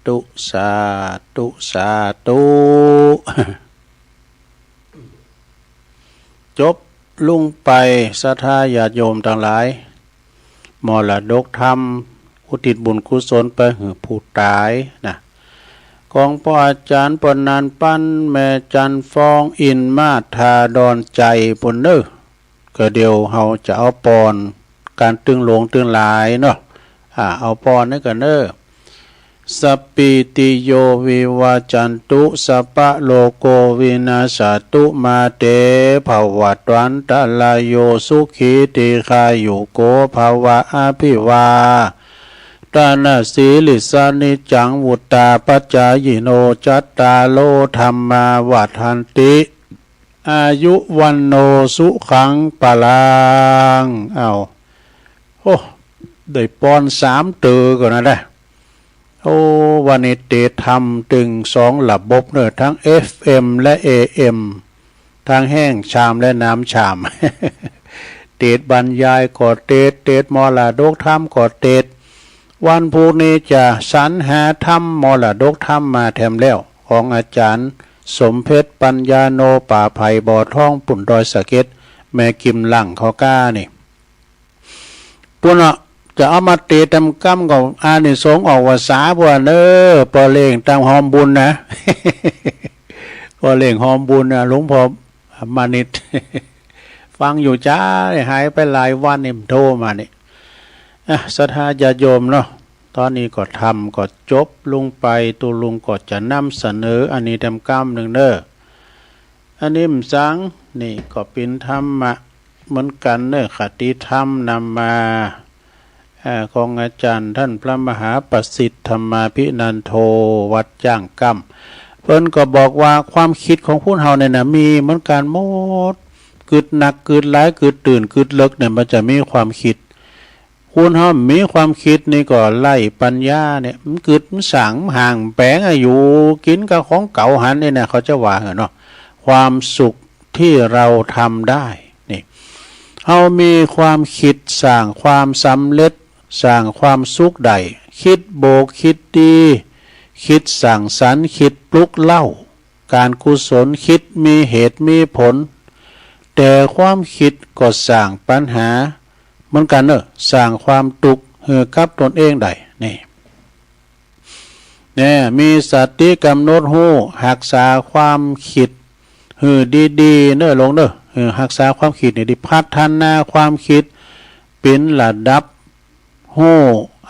ธุ สาธุ สาธุ จบลุงไป ศรัทธาญาติโยมตังหลาย มรดกธรรม อุทิศบุญกุศลไปหื้อผู้ต๋ายนะ ของป้ออาจ๋ารย์ปอนันต์ ปันแม่จันทร์ ฟองอินทร์ มาธาดอนชัย ปู้นเน่อ ก็เดี๋ยวเฮาจะเอาปอนก๋านตึงหลวงตึงหลายเนาะ อ่า เอาปอนนี้ก่อนเน่อ สัพพีติโยวิวัจจันตุ สัพพะโรโกวินัสสะตุ มาเตภวัตวันตะราโย สุขีทีฆายุโกภะวะ อะภิวาทะนะสีลิสสะ นิจจังวุฑฒาปะจายิโน จัตตาโรธัมมาวัฑฒันติ อายุวัณโณสุขังพะลัง อ้าว โอ้ ได้ปอนสามเตื้อก่อนนะ โอ้ วันนี้เตสน์ธรรมตึงสองระบบเน่อ ตึง เอฟ เอ็ม และ เอ เอ็ม ตึงแห้งชามและน้ำชาม เตสน์บรรยายก็เตสน์ เตสน์มรดกธรรมก็เตสน์ วันพุธนี้จะสรรหาธรรม มรดกธรรมมาแถมแล้ว ของอาจ๋ารย์สมเพชร ปัญญาโน ป่าไผ่บ่อทอง ปู้นดอยสะเก็ด แม่กิมหลังเขาก้านี่ ปู้นเนาะ จะเอามาเตสน์ตำกำก็ อานิสงส์ออกวาสา ปู้นเน่อ ป้อเล็งตำฮอมบุญนะ ป้อเล็งฮอมบุญนะ หลวงพ่อมานิต ฟังอยู่จ้า หายไปหลายวันนี่ โทรมานี่ อ่ะ ศรัทธาญาติโยมเนาะ ต๋อนนี้ก็ธรรมก็จบลุงไป ตุ๊ลุงก็จะนำเสนออันนี้ตำกำนึ่งเน่อ อันนี้บ่สัง นี่ก็เป๋นธรรมะเหมือนกั๋นเน่อ คติธรรมนำมา อ่า ของอาจ๋ารย์ต้านพระมหาประสิทธิ์ ธรรมาภินันโท วัดจ้างกำ เปิ้นก็บอกว่าความคิดของคนเฮาเนี่ยนะ มีเหมือนกั๋นหมด กึ๊ดหนัก กึ๊ดหลาย กึ๊ดตื้น กึ๊ดเลิกเนี่ย มันจะมีความคิด คนเฮามีความคิดนี่ก็ไร้ปัญญาเนี่ย มันกึ๊ด มันสร้าง มันห่าง มันแป๋งอะ อยู่กิ๋นกับของเก่าหันนี่นะ เขาจะว่าเหอะเนาะ ความสุขที่เราทำได้นี่ เฮามีความคิดสร้างความสำเร็จ สร้างความสุขได้ คิดบวก คิดดี คิดสร้างสรรค์ คิดปลุกเร้า ก๋านกุศล คิดมีเหตุมีผล แต่ความคิดก็สร้างปัญหาเหมือนกั๋นเน่อ สร้างความตุ๊กข์หื้อกับตนเองได้ นี่ เนี่ย มีสติก๋ำหนดฮู้ ฮักษาความคิดหื้อดีๆ เน่อลุงเน่อ หื้อฮักษาความคิดนี่ดี พัฒนาความคิดเป๋นระดับ ฮู้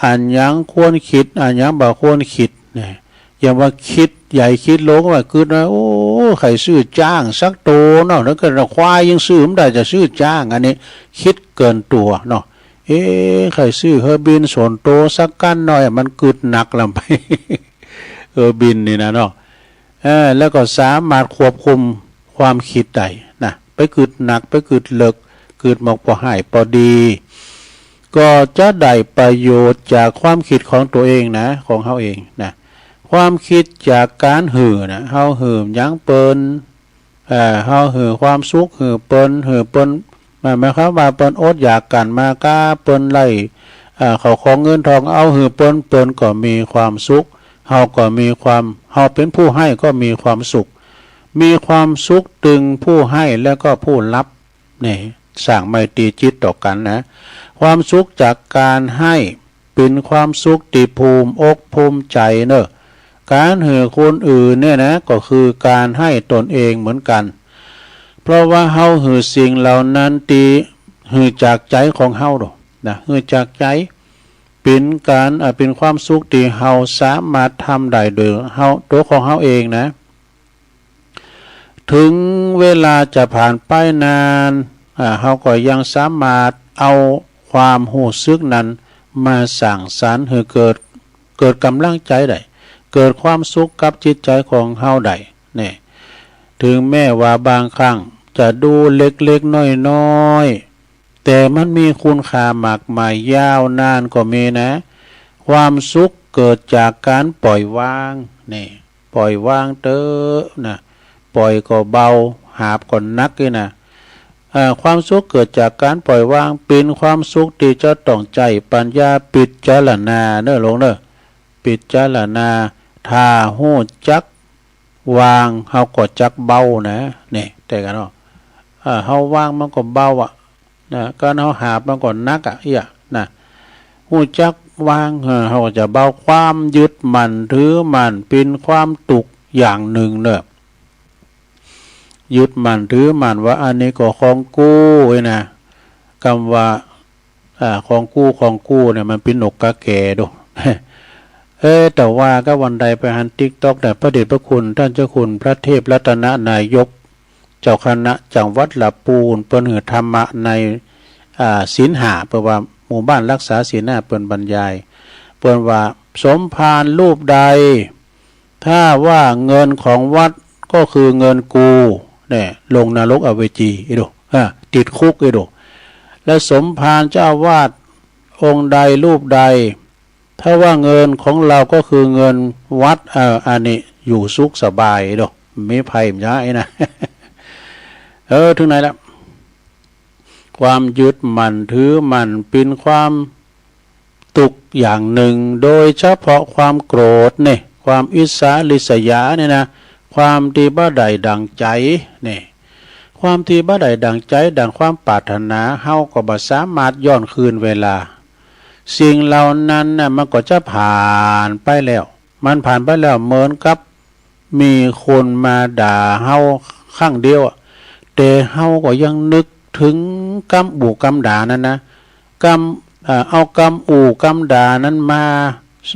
อันหยังควรคิด อันหยังบ่ควรคิดเนี่ย อย่าว่าคิดใหญ่คิดหลวง ว่ากึ๊ดว่า โอ้ ใค่ซื้อจ๊างสักโตเนาะ แล้วก็ควายยังซื้อบ่ได้ จะซื้อจ๊าง อันนี้คิดเกินตั๋วเนาะ เอ๊ะ ใค่ซื้อเฮอบินส่วนตั๋วสักกั๋นหน้อย มันกึ๊ดหนักลำไป เฮอบินนี่นะเนาะ เออ แล้วก็สามารถควบคุมความคิดได้นะ ไปกึ๊ดหนัก ไปกึ๊ดเลิก กึ๊ดหมอกบ่ฮ้ายบ่ดี ก็จะได้ประโยชน์จากความคิดของตั๋วเองนะ ของเฮาเองนะ ความคิดจากก๋านหื้อนะ เฮาหื้อหยังเปิ้น เอ่อ เฮาหื้อความสุขหื้อเปิ้น หื้อเปิ้น หมาย หมายความว่าเปิ้นอดอยากกั๋นมาก้า เปิ้นไร้ เอ่อ เข้าของเงินทอง เอาหื้อเปิ้น เปิ้นก็มีความสุข เฮาก็มีความ เฮาเป๋นผู้ให้ก็มีความสุข มีความสุขตึงผู้ให้และก็ผู้รับ นี่ สร้างไมตรีจิตต่อกั๋นนะ ความสุขจากก๋านหื้อเป๋นความสุขตี้ภูมิอกภูมิใจ๋เนาะ ก๋านหื้อคนอื่นเนี่ยนะ ก็คือก๋านหื้อตนเองเหมือนกั๋น เพราะว่าเฮาหื้อสิ่งเหล่านั้นตี้หื้อจากใจ๋ของเฮาเนาะ นะ หื้อจากใจ๋ เป๋นก๋าน อ่า เป๋นความสุขตี้เฮาสามารถทำได้โดยเฮา ตั๋วของเฮาเองนะ เถิงเวลาจะผ่านไปนาน อ่า เฮาก็ยังสามารถเอาความฮู้สึกนั้นมาสร้างสรรค์หื้อเกิด เกิดก๋ำลังใจ๋ได้ เกิดความสุขกับจิตใจ๋ของเฮาได้ เนี่ย เถิงแม้ว่าบางครั้งจะดูเล็กๆ น้อยๆ แต่มันมีคุณค่ามากมายยาวนานก็มีนะ ความสุขเกิดจากก๋านปล่อยวาง นี่ ปล่อยวางเต๊อะนะ ปล่อยก็เบา หาบก็หนักนี่นะ เอ่อ ความสุขเกิดจากก๋านปล่อยวาง เป๋นความสุขตี้จะต้องใจ๊ปัญญาพิจารณาเนาะลูกเนาะ พิจารณา ถ้าฮู้จักวาง เฮาก็จักเบานะ นี่ แต่กันเนาะ อ่า เฮาวางมันก็เบาอะ นะ ก๋านเฮาหาบมันก็หนักอะ เอี้ย นะ ฮู้จักวาง เออ เฮาก็จะเบา ความยึดมั่นถือมั่นเป๋นความตุ๊กข์อย่างนึ่งเนาะ ยึดมั่นถือมั่นว่าอันนี้ก็ของกูนี่นะ กำว่า อ่า ของกู ของกูเนี่ย มันเป๋นหนกกาแก๋ดู เอ้ย แต่ว่าก็วันใดไปหันติ๊กต็อกเนี่ย พระเดชพระคุณต้านเจ้าคุณพระเทพรัตนนายก เจ้าคณะจังหวัดละปูน เปิ้นหื้อธรรมะใน อ่า ศีลห้า เปิ้นว่าหมู่บ้านรักษาศีลห้า เปิ้นบรรยาย เปิ้นว่า สมภารรูปใด ถ้าว่าเงินของวัดก็คือเงินกู เนี่ย ลงนรกอเวจี อีดู อ่า ติดคุก อีดู และสมภารเจ้าอาวาสองค์ใดรูปใด ถ้าว่าเงินของเราก็คือเงินวัด เอ่อ อันนี้อยู่สุขสบายเนาะ มีภัยบ่ใจ้นะ เออ เถิงไหนละ ความยึดมั่นถือมั่นเป๋นความตุ๊กข์อย่างนึ่ง โดยเฉพาะความโกรธเนี่ย ความอิจฉาริษยาเนี่ยนะ ความตี้บ่ได้ดั่งใจ๋เนี่ย ความตี้บ่ได้ดั่งใจ๋ดั่งความปรารถนา เฮาก็บ่สามารถย้อนคืนเวลา สิ่งเหล่านั้นน่ะ มันก็จะผ่านไปแล้ว มันผ่านไปแล้ว เหมือนกับมีคนมาด่าเฮาครั้งเดียวอะ แต่เฮาก็ยังนึกเถิงกำอู้กำด่านั้นนะ กำ เอ่อ เอากำอู้กำด่านั้นมา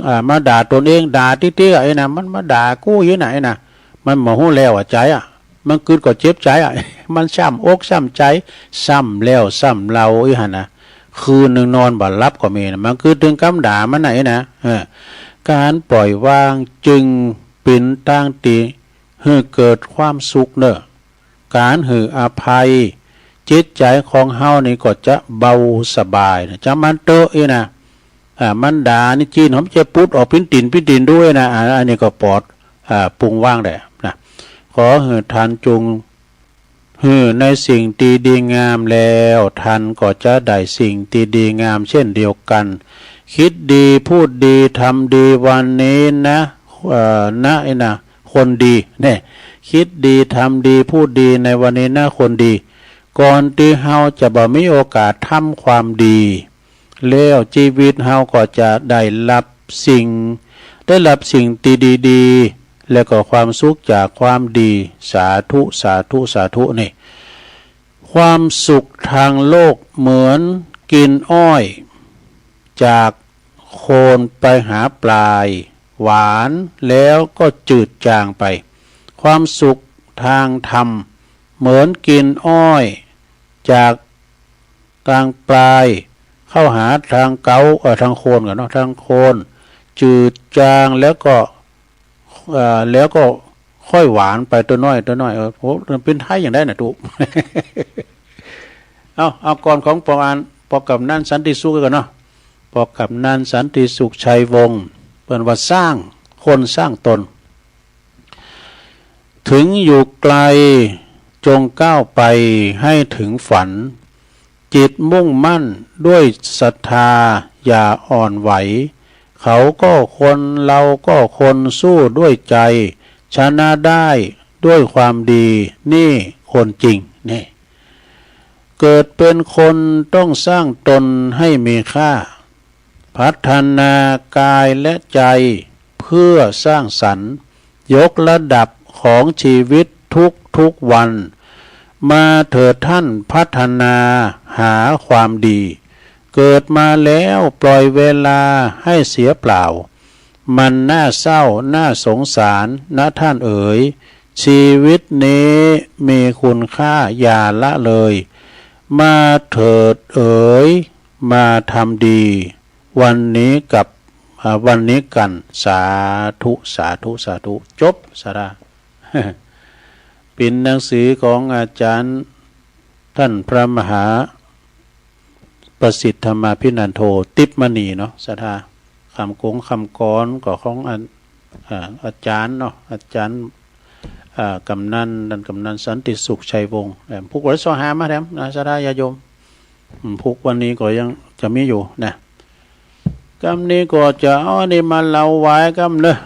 อ่า มาด่าตนเอง ด่าติ๊กๆ อะ ไอ้นะ มันมาด่ากูอยู่ไหนนะ มันบ่ฮู้แล้วอะ ใจ๋อะ มันกึ๊ดก็เจ็บใจ๋อะ มันช้ำอกช้ำใจ๋ ซ้ำแล้วซ้ำเล่าอี้หั้นนะ คืนนึ่งนอนบ่หลับก็มีนะ มันกึ๊ดเถิงกำด่ามันไหนนะ เออ ก๋านปล่อยวางจึงเป๋นตางตี้หื้อเกิดความสุขเนาะ ก๋านหื้ออภัย จิตใจ๋ของเฮานี่ก็จะเบาสบายนะ จำมันเต๊อะอี้นะ อ่า มันด่านี่จีนหอมจะปุ๊ดออกปิ้นตี๋นปิ้นตี๋นดูอี้นะ อ่า อันนี้ก็ปลอด อ่า ปรุงว่างได้นะ ขอหื้อท่านจง หื้อในสิ่งตี้ดีงามแล้ว ท่านก็จะได้สิ่งตี้ดีงามเช่นเดียวกั๋น คิดดี พูดดี ทำดี วันนี้นะ เอ่อ นะ ไอ้นะ คนดี เนี่ย คิดดี ทำดี พูดดี ในวันนี้นะ คนดี ก่อนตี้เฮาจะบ่มีโอกาสทำความดี แล้วจีวิตเฮาก็จะได้ฮับสิ่ง ได้ฮับสิ่งตี้ดีๆ แล้วก็ความสุขจากความดี สาธุ สาธุ สาธุ นี่ ความสุขตางโลกเหมือนกิ๋นอ้อยจากโคนไปหาปลาย หวานแล้วก็จืดจางไป ความสุขตางธรรมเหมือนกิ๋นอ้อยจาก ตางปลายเข้าหาตางเก๊า เอ่อ ตางโคนก่อนเนาะ ตางโคน จืดจางแล้วก็ เอ่อ แล้วก็ค่อยหวานไปตั๋วน้อย ตั๋วน้อย เออ โห เป๋นไทยอย่างใดน่ะตุ๊ เอา เอาก่อนของปออ่าน ปอกำนันสันติสุขก่อนเนาะ ปอกำนันสันติสุขชัยวงศ์ เปิ้นว่าสร้างคนสร้างตน ถึงอยู่ไกลจงก้าวไปให้ถึงฝัน จิตมุ่งมั่นด้วยศรัทธาอย่าอ่อนไหว เขาก็คนเราก็คนสู้ด้วยใจ ชนะได้ด้วยความดี นี่คนจริง นี่ เกิดเป็นคนต้องสร้างตนให้มีค่า พัฒนากายและใจเพื่อสร้างสรรค์ ยกระดับของชีวิตทุกๆวัน มาเถิดท่านพัฒนาหาความดี เกิดมาแล้วปล่อยเวลาให้เสียเปล่า มันน่าเศร้าน่าสงสารนะท่านเอ๋ย ชีวิตนี้มีคุณค่าอย่าละเลย มาเถิดเอ๋ย มาทำดี วันนี้กับ อ่า วันนี้กัน สาธุ สาธุ สาธุ จบ สาธา เป๋นหนังสือของอาจ๋ารย์ ต้านพระมหาประสิทธิ์ธรรมาภินันโท ติ๊บมณีเนาะ สาธา กำกงกำกรก็ของอัน อ่า อาจ๋ารย์เนาะ อาจ๋ารย์ อ่า กำนัน ต้านกำนันสันติสุขชัยวงศ์ แหม ผูกไว้สองหามาแถมนะ สาธาญาติโยม อืม ผูกวันนี้ก็ยังจะมีอยู่นะ กำนี้ก็จะเอาอันนี้มาเล่าไว้กำเนาะ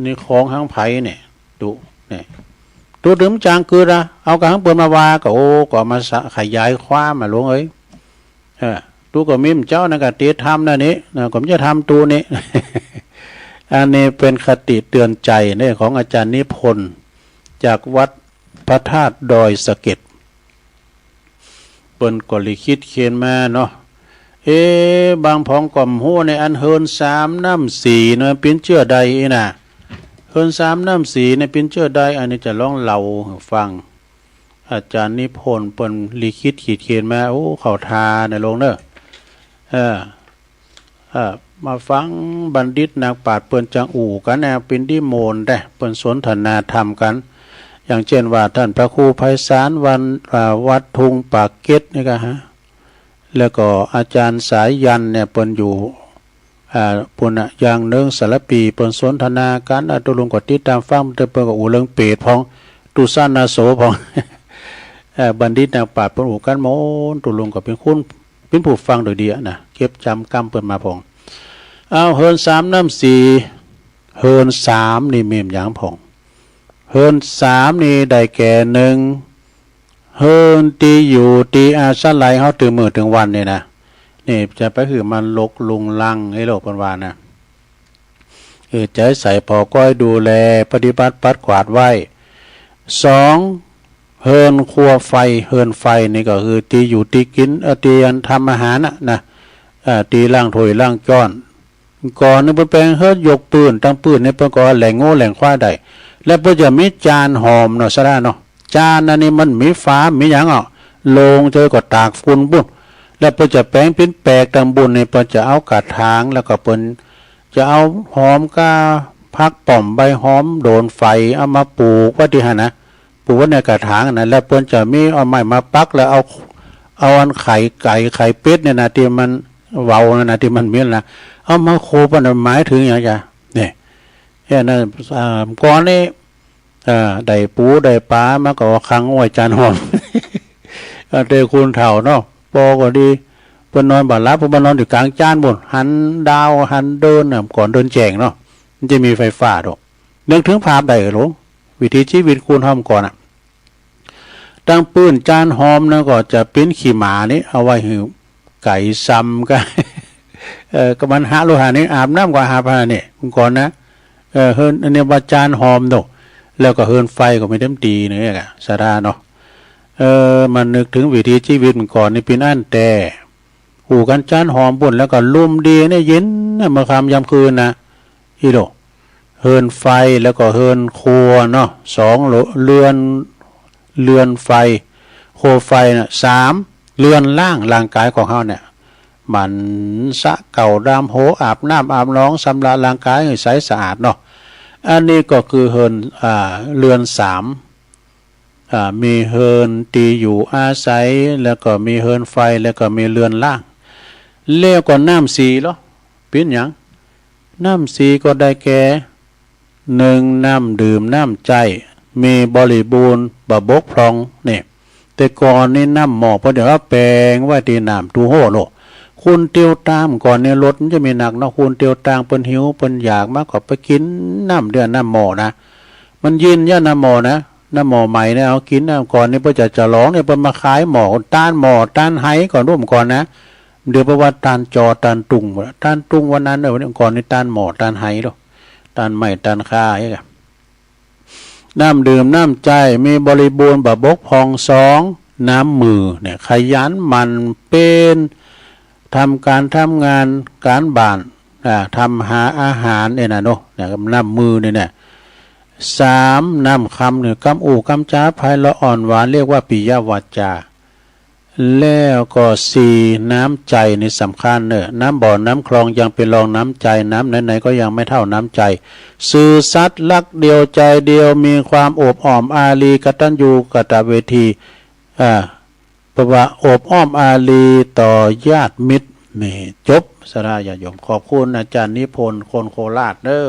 นี่ของหางใผเนี่ย ตุ๊เนี่ย ตุ๊ตึงจ๋างกึ๊ดอะ เอากั๋นหางเปิ้นมาว่าก็ โอ้ ก็มาสะ ขยายความอะหลวงเอ๋ย เออ ตุ๊ก็มีหมู่เจ้านั่นก็ติธรรมนั่นนี่นะ ก็บ่ใจ้ธรรมตุ๊นี่ อันนี้เป๋นคติเตือนใจ๋เนี่ย ของอาจ๋ารย์นิพนธ์ จากวัดพระธาตุดอยสะเก็ด เปิ้นก็ลิขิตเขียนมาเนาะ เอ๊ะ บางผองก็บ่ฮู้ในอันเฮินสามน้ำสีเนาะ เป๋นเจื้อใดอี้นะ เฮินสามน้ำสีเนี่ยเป๋นเจื้อใด อันนี้จะลองเล่าหื้อฟัง อาจ๋ารย์นิพนธ์เปิ้นลิขิตขีดเขียนมา โอ้ เข้าท่านะหลวงเนาะ เออ เอ่อ มาฟังบัณฑิตนักปราชญ์เปิ้นจั้งอู้กั๋นนะ เป๋นตี้โมนแต๊ เปิ้นสนทนาธรรมกั๋น อย่างเช่นว่าต้านพระครูไพศาล วัน อ่า วัดทุ่งปากเกร็ดนี่ก็ฮะ แล้วก็อาจ๋ารย์สายัณเนี่ยเปิ้นอยู่ อ่า ปุ้นน่ะ อย่างนึ่งสารภี เปิ้นสนทนากั๋น อ่า ตุ๊ลุงก็ติดต๋ามฟัง แต่เปิ้นก็อู้เรื่องเปรตพ่อง ตุ๊สานาโสพ่อง เอ่อ บัณฑิตนักปราชญ์เปิ้นอู้กั๋นโมน ตุ๊ลุงก็เป๋นคน เป๋นผู้ฟังโดยดีอะนะ เก็บจ๋ำกำเปิ้นมาพ่อง อ้าว เฮินสามน้ำสี เฮินสามนี่มีหยังพ่อง เฮินสามนี่ได้แก่ นึ่ง เฮินตี้อยู่ตี้อาศัยเฮาตึงมื้อตึงวันนี่นะ นี่จะไปหื้อมันรกรุงรังไอ้โลกเปิ้นว่านะ เออ ใจ๋ใส่ผ่อก้อยดูแล ปฏิบัติปัดกวาดไว้ สอง เฮินครัวไฟ เฮินไฟนี่ก็คือตี้อยู่ตี้กิ๋น เอ่อ ตี้อันทำอาหารน่ะนะ เอ่อ ตี้ล้างถ้วยล้างจ๊อน ก่อนนี่เปิ้นแป๋งเฮินยกปื้น ตังปื้นนี่เปิ้นก็แหล่งงัวแหล่งควายได้ แล้วเปิ้นจะมีจานหอมเนาะ สาธาเนาะ จานอันนี้มันมีฝา มีหยังอ่ะ โล่งเจิงก็ตากฝุ่นปุ้น แล้วเปิ้นจะแป๋งเป๋นแปลกตังบุญนี่ เปิ้นจะเอากระถาง แล้วก็เปิ้นจะเอาหอมก้า ผักป้อม ใบหอม โดนไฟ เอามาปลูกไว้ตี้หั้นนะ ปลูกไว้ในกระถางนะ แล้วเปิ้นจะมีเอาไม้มาปัก แล้วเอา เอาอันไข่ไก่ไข่เป็ดเนี่ยนะ ตี้มันเว้านั่นนะ ตี้มันมีนะ เอามาโขก มันหมายถึงหยังจ๊ะ เนี่ย เนี่ยนะ อ่า ก่อนนี้ อ่า ได้ปูได้ป๋ามาก็เอาขังไว้จานหอม อ่า แต่คนเฒ่าเนาะ ปอก็ดี เปิ้นนอนบ่หลับ เปิ้นมานอนอยู่ก๋างจานปุ้น หันดาวหันเดือนน่ะ ก่อนเดือนแจ้งเนาะ มันจะมีไฟฟ้าดอก นึกถึงภาพได้เหรอ วิถีชีวิตคนเฮาก่อนน่ะ ตังปื้นจานหอมนั่นก็จะเป๋นขี้หมานี่ เอาไว้หื้อไก่ซำก็ เอ่อ ก็มันหะโลหะนี่ อาบน้ำก็หาบหะนี่ เมื่อก่อนนะ เออ เฮิน อันนี้ว่าจานหอมโด แล้วก็เฮินไฟก็มีเต็มตี้นี่อะ สาธาเนาะ เออ มานึกถึงวิถีชีวิตเมื่อก่อนนี่เป๋นอั้นแต๊ อู้กั๋นจานหอมปุ้น แล้วก็ลมดีเนี่ย เย็นนะ เมื่อค่ำยามคืนนะ อีโหล เฮือนไฟ แล้วก็เฮือนครัวเนาะ สอง เฮือน เฮือนไฟ ครัวไฟน่ะ สาม เฮือนล้างร่างก๋ายของเฮาเนี่ย หมั่นสระเกล้าดำหัว อาบน้ำอาบหนอง ชำระร่างก๋ายหื้อใสสะอาดเนาะ อันนี้ก็คือเฮือน อ่า เฮือนสาม อ่า มีเฮือนตี้อยู่อาศัย แล้วก็มีเฮือนไฟ แล้วก็มีเฮือนล้าง แล้วก็น้ำสีเหรอ เป๋นหยัง น้ำสีก็ได้แก่ นึ่ง น้ำดื่มน้ำใจ๊ มีบริบูรณ์ บ่บกพร่อง นี่ แต่ก่อนนี่น้ำหม้อ เปิ้นจะเอาแป๋งไว้ตี้น้ำตู้โฮ่โลก คนเตียวตาง ก่อนนี่รถมันจะมีนักเนาะ คนเตียวตางเปิ้นหิวเปิ้นอยากมาก็ไปกิ๋นน้ำเดือนน้ำหม้อนะ มันเย็นยะน้ำหม้อนะ น้ำหม้อใหม่เนี่ยเอากิ๋นนะ ก่อนนี้เปิ้นจะฉลองเนี่ยเปิ้นมาขายหม้อ ตานหม้อตานไหก่อน รุ่นก่อนนะ เดี๋ยวเปิ้นว่าตานจอตานตุง ตานตุงวันนั้นเนอะ วันนี้ก่อนนี้ตานหม้อตานไหเนาะ ตานไม้ตานคาอย่างเงี้ย น้ำดื่มน้ำใจ๊มีบริบูรณ์บ่บกพร่อง สอง น้ำมือเนี่ย ขยันหมั่นเพียร ทำก๋านทำงาน ก๋านบ้าน อ่า ทำหาอาหารเนี่ยนะเนาะ เนี่ย น้ำมือเนี่ยนะ สาม น้ำคำเนี่ย กำอู้กำจ๋าไพเราะอ่อนหวาน เรียกว่าปิยวาจา แล้วก็ สี่ น้ำใจ๋นี่สำคัญเนอะ น้ำบ่อน้ำคลองยังเป็นรองน้ำใจ๋ น้ำไหนๆ ก็ยังไม่เท่าน้ำใจ๋ ซื่อสัตย์รักเดียวใจ๋เดียว มีความโอบอ้อมอารี กตัญญูกตเวที อ่า เปิ้นว่าโอบอ้อมอารีต่อญาติมิตร นี่ จบ ศรัทธาญาติโยม ขอบคุณอาจ๋ารย์นิพนธ์ คนโคราชเด้อ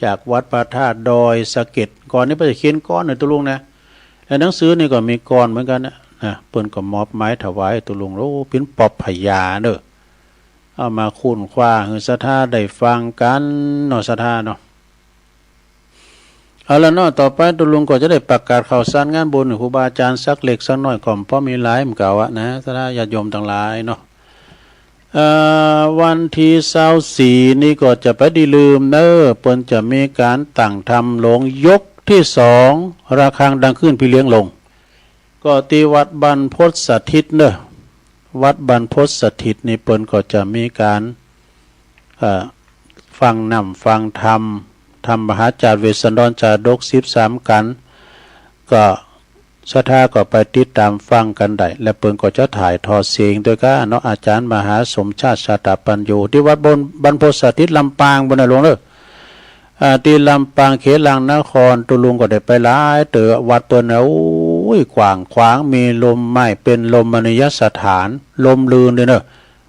จากวัดพระธาตุดอยสะเก็ด ก่อนนี้เปิ้นจะเขียนก๊อนนะตุ๊ลุงนะ และหนังสือนี่ก็มีก๊อนเหมือนกั๋นนะ นะ เปิ้นก็มอบหมายถวายตุ๊ลุง โอ้ เป๋นปอบพญาเด้อ เอามาค้นคว้าหื้อศรัทธาได้ฟังกั๋นเนาะ ศรัทธาเนาะ เอาละเนาะ ต่อไปตุ๊ลุงก็จะได้ประกาศข่าวสารงานบุญหื้อครูบาอาจ๋ารย์สักเล็กสักน้อย ก็บ่มีหลายเหมือนกั๋นอะนะ ศรัทธาญาติโยมตังหลายเนาะ เอ่อ วันตี้ซาวสี่นี่ก็จะไปดีลืมเน้อ เปิ้นจะมีก๋านตั้งธรรมโหลงยกตี้สอง ระฆังดังขึ้นพี่เลี้ยงลง ก็ตี้วัดบรรพตสถิตเน้อ วัดบรรพตสถิตนี่เปิ้นก็จะมีก๋าน เอ่อ ฟังน้ำฟังธรรม ธรรมมหาจาดเวสสันดรจาดกสิบสามกัณฑ์ ก็ศรัทธาก็ไปติดตามฟังกั๋นได้ และเปิ้นก็จะถ่ายทอดเสียงตวยก้าเนาะ อาจ๋ารย์มหาสมชาติชาตปัญโญ ตี้วัดบรรพตสถิตลำปางปู้นนะหลวงเน้อ อ่า ตี้ลำปางเขลังนคร ตุ๊ลุงก็ได้ไปหลายเตื้อ วัดเปิ้นนะ โอ้ย กว้างขวาง มีฮ่มไม้ เป๋นรมณียสถาน ร่มรื่นดีเน้อ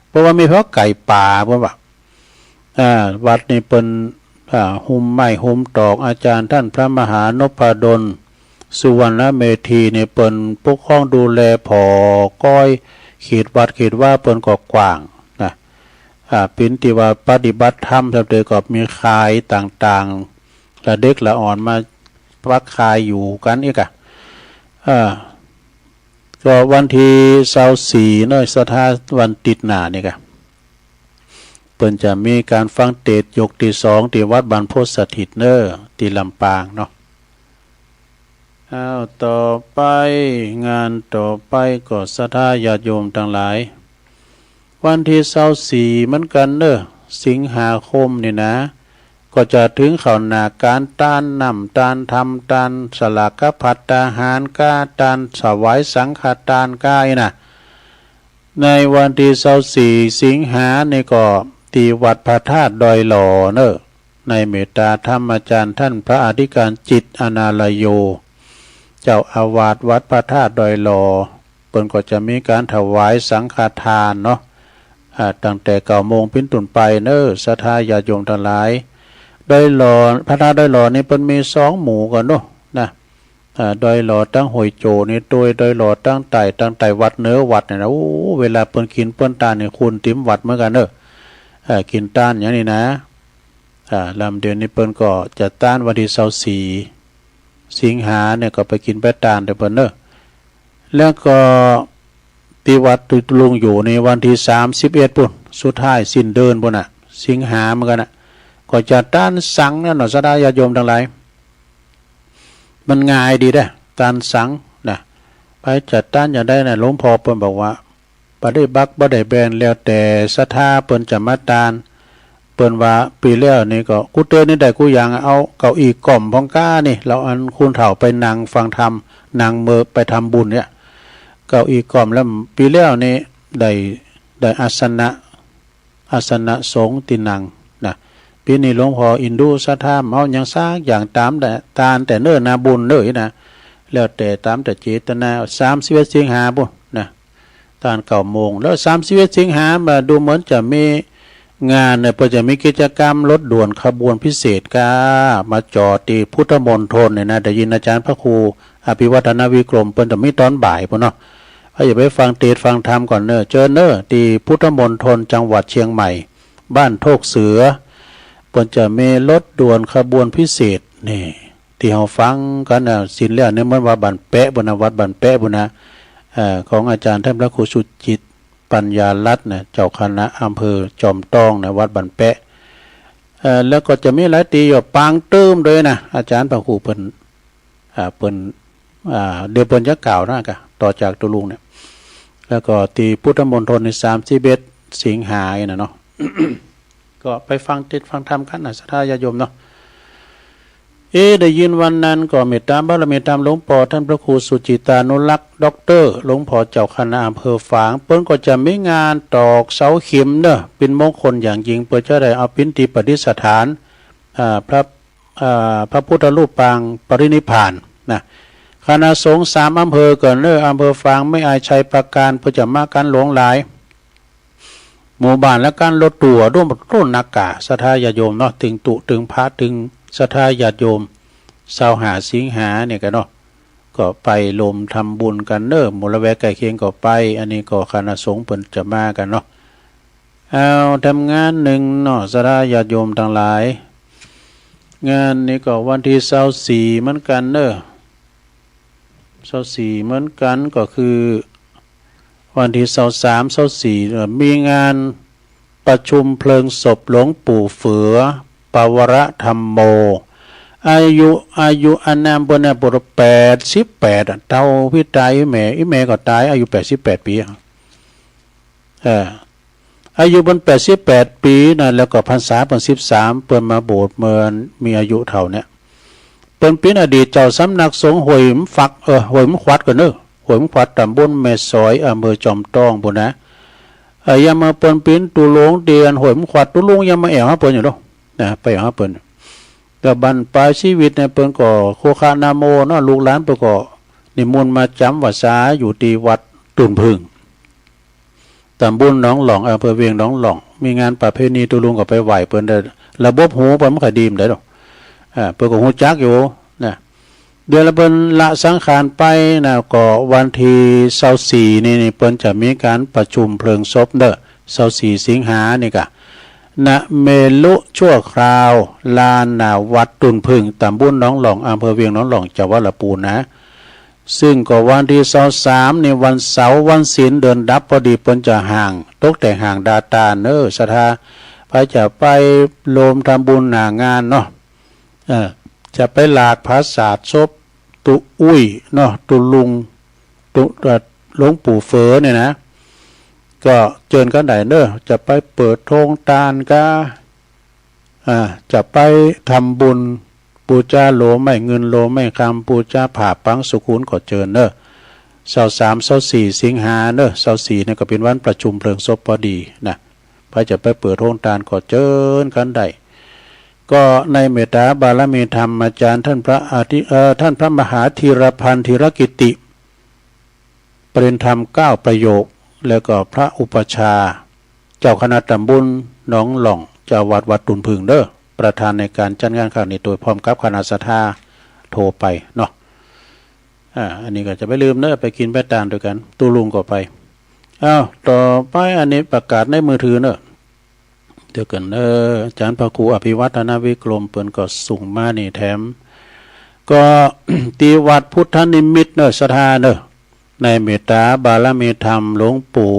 เพราะว่ามีพระไก่ป่า เปิ้นว่า อ่า วัดนี่เปิ้น อ่า ฮ่มไม้ฮ่มตอก อาจ๋ารย์ต้านพระมหานพดล สุวรรณเมธีนี่เปิ้นปกครองดูแลผ่อก้อย เขตวัดเขตวาเปิ้นก็กว้างนะ อ่า เป๋นตี้ว่าปฏิบัติธรรม สำเร็จก็มีคายต่างๆ ละเด็กละอ่อนมาปักคายอยู่กั๋นอีกอะ อ่า ก็วันตี้ซาวสี่เนาะ ศรัทธา วันติ๊ดหน้านี่กะ เปิ้นจะมีก๋านฟังเตสน์ยกตี้สองตี้วัดบรรพตสถิตเน้อ ตี้ลำปางเนาะ อ้าว ต่อไป งานต่อไปก็ศรัทธาญาติโยมตังหลาย วันตี้ซาวสี่เหมือนกั๋นเน้อ สิงหาคมนี่นะ ก็จะเถิงเข้าหน้าก๋านตานน้ำตานธรรม ตานสลากภัตตาหารก้า ตานถวายสังฆตานก้าอี้นะ ในวันตี้ซาวสี่สิงหานี่ก็ตี้วัดพระธาตุดอยหล่อเน้อ ในเมตตาธรรมอาจ๋ารย์ต้านพระอธิการจิตอนาลโย เจ้าอาวาสวัดพระธาตุดอยหล่อ เปิ้นก็จะมีก๋านถวายสังฆทานเนาะ อ่า ตั้งแต่เก้าโมงเป๋นต้นไปเน้อ ศรัทธาญาติโยมตังหลาย ดอยหล่อ พระธาตุดอยหล่อนี่เปิ้นมีสองหมู่กั๋นเนาะ นะ อ่า ดอยหล่อตังห้วยโจ้นี่โตย ดอยหล่อตังใต้ ตังใต้วัดเหนือวัดเนี่ยนะ โอ้ เวลาเปิ้นกิ๋นเปิ้นตานนี่คูณเต๋มวัดเหมือนกั๋นเน้อ อ่า กิ๋นตานอย่างนี้นะ อ่า ลำเดียวนี้เปิ้นก็จะตานวันตี้ซาวสี่สิงหาเนี่ยก็ไปกิ๋นไปตานเต๊อะเปิ้นเน้อ แล้วก็ตี้วัดตุ๊ลุงอยู่ในวันตี้สามสิบเอ็ดปู้น สุดท้ายสิ้นเดือนปู้นน่ะ สิงหาเหมือนกั๋นน่ะ ก็จะตานสังฆ์นั่นเนาะ ศรัทธาญาติโยมตังหลาย มันง่ายดีเด้อ ตานสังฆ์นะ ไปจะตานอย่างใดน่ะ หลวงพ่อเปิ้นบอกว่า บ่ได้บักบ่ได้แบน แล้วแต่ศรัทธาเปิ้นจะมาตาน เปิ้นว่าปี๋แล้วนี่ก็ กูเตอนี่ได้กู้อย่าง เอาเก้าอี้ก้อมพ่องก้านี่ แล้วอันคนเฒ่าไปนั่งฟังธรรม นั่งเมื่อไปทำบุญเนี่ย เก้าอี้ก้อม แล้วปี๋แล้วนี่ได้ ได้อาสนะ อาสนะสงฆ์ตี้นั่งนะ ปี๋นี้หลวงพ่ออินดูศรัทธาบ่เอาหยังสักอย่าง ตานแต่ ตานแต่เน้อ นาบุญเน้อนะ แล้วแต่ต๋ามแต่เจตนา สามสิบเอ็ดสิงหาปู้นนะ ตานเก้าโมง แล้วสามสิบเอ็ดสิงหามาดูเหมือนจะมีงานเนี่ย เปิ้นจะมีกิจกรรมรถด่วนขบวนพิเศษก้า มาจอดตี้พุทธมณฑลเนี่ยนะ ได้ยินอาจ๋ารย์พระครูอภิวัฒนวิกรม เปิ้นจะมีต๋อนบ่ายปู้นเนาะ เอาอย่าไปฟังเตสน์ฟังธรรมก่อนเน้อ เจิญเน้อ ตี้พุทธมณฑลจังหวัดเชียงใหม่ บ้านโทกเสือ เปิ้นจะมีรถด่วนขบวนพิเศษนี่ ตี้เฮาฟังกั๋นน่ะ ศีลแล้วในเมืองวัดบ้านแปะปู๊นน่ะ วัดบ้านแปะปู๊นน่ะ เอ่อ ของอาจ๋ารย์ต้านพระครูสุจิต ปัญญารัตน์นะ เจ้าคณะอำเภอจอมต้องนะ วัดบ้านแปะ เอ่อ แล้วก็จะมีหลายตี้อยู่ ปางตื้มตวยนะ อาจ๋ารย์พระครูเปิ้น อ่า เปิ้น อ่า เดี๋ยวเปิ้นจะกล่าวนะ ก็ต่อจากตุ๊ลุงเนี่ย แล้วก็ตี้พุทธมณฑลในสามสิบเอ็ดสิงหาเนี่ยนะเนาะ ก็ไปฟังเทศน์ฟังธรรมกั๋นนะ ศรัทธาญาติโยมเนาะ เอ๊ะ ได้ยินวันนั้นก็เมตตาบารมีธรรมหลวงป้อต้านพระครูสุจิตานุรักษ์ ด็อกเตอร์ หลวงป้อเจ้าคณะอำเภอฝาง เปิ้นก็จะมีงานตอกเสาเข็มเนาะ เป๋นมงคลอย่างยิ่ง เปิ้นจะได้เอาเป๋นตี้ประดิษฐาน อ่า พระ อ่า พระพุทธรูปปางปรินิพพานนะ คณะสงฆ์สามอำเภอก่อนเนาะ อำเภอฝาง แม่อาย ชัยปราการ เปิ้นจะมากั๋นหลวงหลาย หมู่บ้านละกั๋น รถตู้ร่วม ร่วมนักกา ศรัทธาญาติโยมเนาะ ตึงตุ๊ ตึงพระ ตึงศรัทธาญาติโยม ซาวห้าสิงหาเนี่ยกั๋นเนาะ ก็ไปรวมทำบุญกั๋นเนาะ หมู่ละแวกใก้เคียงก็ไป อันนี้ก็คณะสงฆ์เปิ้นจะมากั๋นเนาะ เอา ทำงานนึ่งเนาะ ศรัทธาญาติโยมตังหลาย งานนี้ก็วันตี้ซาวสี่เหมือนกั๋นเนาะ ซาวสี่เหมือนกั๋น ก็คือวันตี้ซาวสาม ซาวสี่ เอ่อ มีงานประชุมเพลิงศพหลวงปู่เฟือ ปวรธรรมโม อายุ อายุอานามเปิ้นเนี่ย แปดสิบแปดอะ เฒ่าปี้ต๋าย อี่แม่ อี่แม่ก็ต๋าย อายุแปดสิบแปดปี๋อะ เออ อายุเปิ้นแปดสิบแปดปี๋นะ แล้วก็พรรษาเปิ้นสิบสาม เปิ้นมาบวชเมื่อมีอายุเท่าเนี่ย เปิ้นเป๋นอดีตเจ้าสำนักสงฆ์ห้วยหมฟัก เออ ห้วยหมขวัดก่อนเนาะ ห้วยหมขวัด ต๋ำบลแม่สอย อำเภอจอมต้องปู๊นนะ เออ ยามมาเปิ้นเป๋นตุ๊ลุงตี้ห้วยหมขวัด ตุ๊ลุงยังมาแอ่วหาเปิ้นอยู่เนาะ นะ ไปแอ่วหาเปิ้น ก็บั้นปลายชีวิตเนี่ย เปิ้นก็โคคะนะโมเนาะ ลูกหลานเปิ้นก็นิมนต์มาจ๋ำพรรษาอยู่ตี้วัดตุ่นผึ้ง ต๋ำบลหนองหล่อง อำเภอเวียงหนองหล่อง มีงานประเพณี ตุ๊ลุงก็ไปไหว้เปิ้นได้ ระบบหูเปิ้นบ่ค่อยดีปานใดดอก อ่า เปิ้นก็ฮู้จักอยู่นะ เดี๋ยวละเปิ้นละสังขารไปนะ ก็วันตี้ซาวสี่นี่ นี่เปิ้นจะมีก๋านประชุมเพลิงศพเนาะ ซาวสี่สิงหานี่กะ ณ เมรุชั่วคราว ลานหน้าวัดตุ่นผึ้ง ต๋ำบลหนองหล่อง อำเภอเวียงหนองหล่อง จังหวัดละปูนนะ ซึ่งก็วันตี้ซาวสามนี่ วันเสาร์วันศีล เดือนดับพอดี เปิ้นจะห้าง ตกแต่งห้างดาตานเนาะ ศรัทธา ใผจะไปรวมทำบุญหน้างานเนาะ เออ จะไปหลากผาสาทศพตุ๊อุ้ยเนาะ ตุ๊ลุง ตุ๊ เอ่อ หลวงปู่เฟือเนี่ยนะ ก็เจิญกั๋นได้เนาะ จะไปเปิดโฮงตานกา อ่า จะไปทำบุญ ปู๋จาโหลไม้เงินโหลไม้คำ ปู๋จาผ้าปังสุขุนก็เจิญเนาะ ซาวสาม ซาวสี่สิงหาเนาะ ซาวสี่เนี่ยก็เป๋นวันประชุมเพลิงศพพอดีนะ ใผจะไปเปิดโฮงตานก็เจิญกั๋นได้ ก็ในเมตตาบารมีธรรม อาจ๋ารย์ต้านพระอธิ เอ่อ ต้านพระมหาธีรพันธ์ ธีรกิตติ ประดิษฐธรรมเก้าประโยค แล้วก็พระอุปัชฌาย์ เจ้าคณะต๋ำบลหนองหล่อง เจ้าวัดวัดตุ่นผึ้งเนาะ ประธานในก๋านจัดงานครั้งนี้ โตยพร้อมกับคณะศรัทธา โตไปเนาะ อ่า อันนี้ก็จะบ่ลืมเนาะ ไปกิ๋นไปตานตวยกั๋น ตุ๊ลุงก็ไป อ้าว ต่อไปอันนี้ประกาศในมือถือเนาะ เดี๋ยวก่อนเนาะ อาจ๋ารย์พระครูอภิวัฒนวิกรมเปิ้นก็ส่งมานี่แถม ก็ ตี้วัดพุทธนิมิตเนาะ ศรัทธาเนาะ ในเมตตาบารมีธรรมหลวงปู่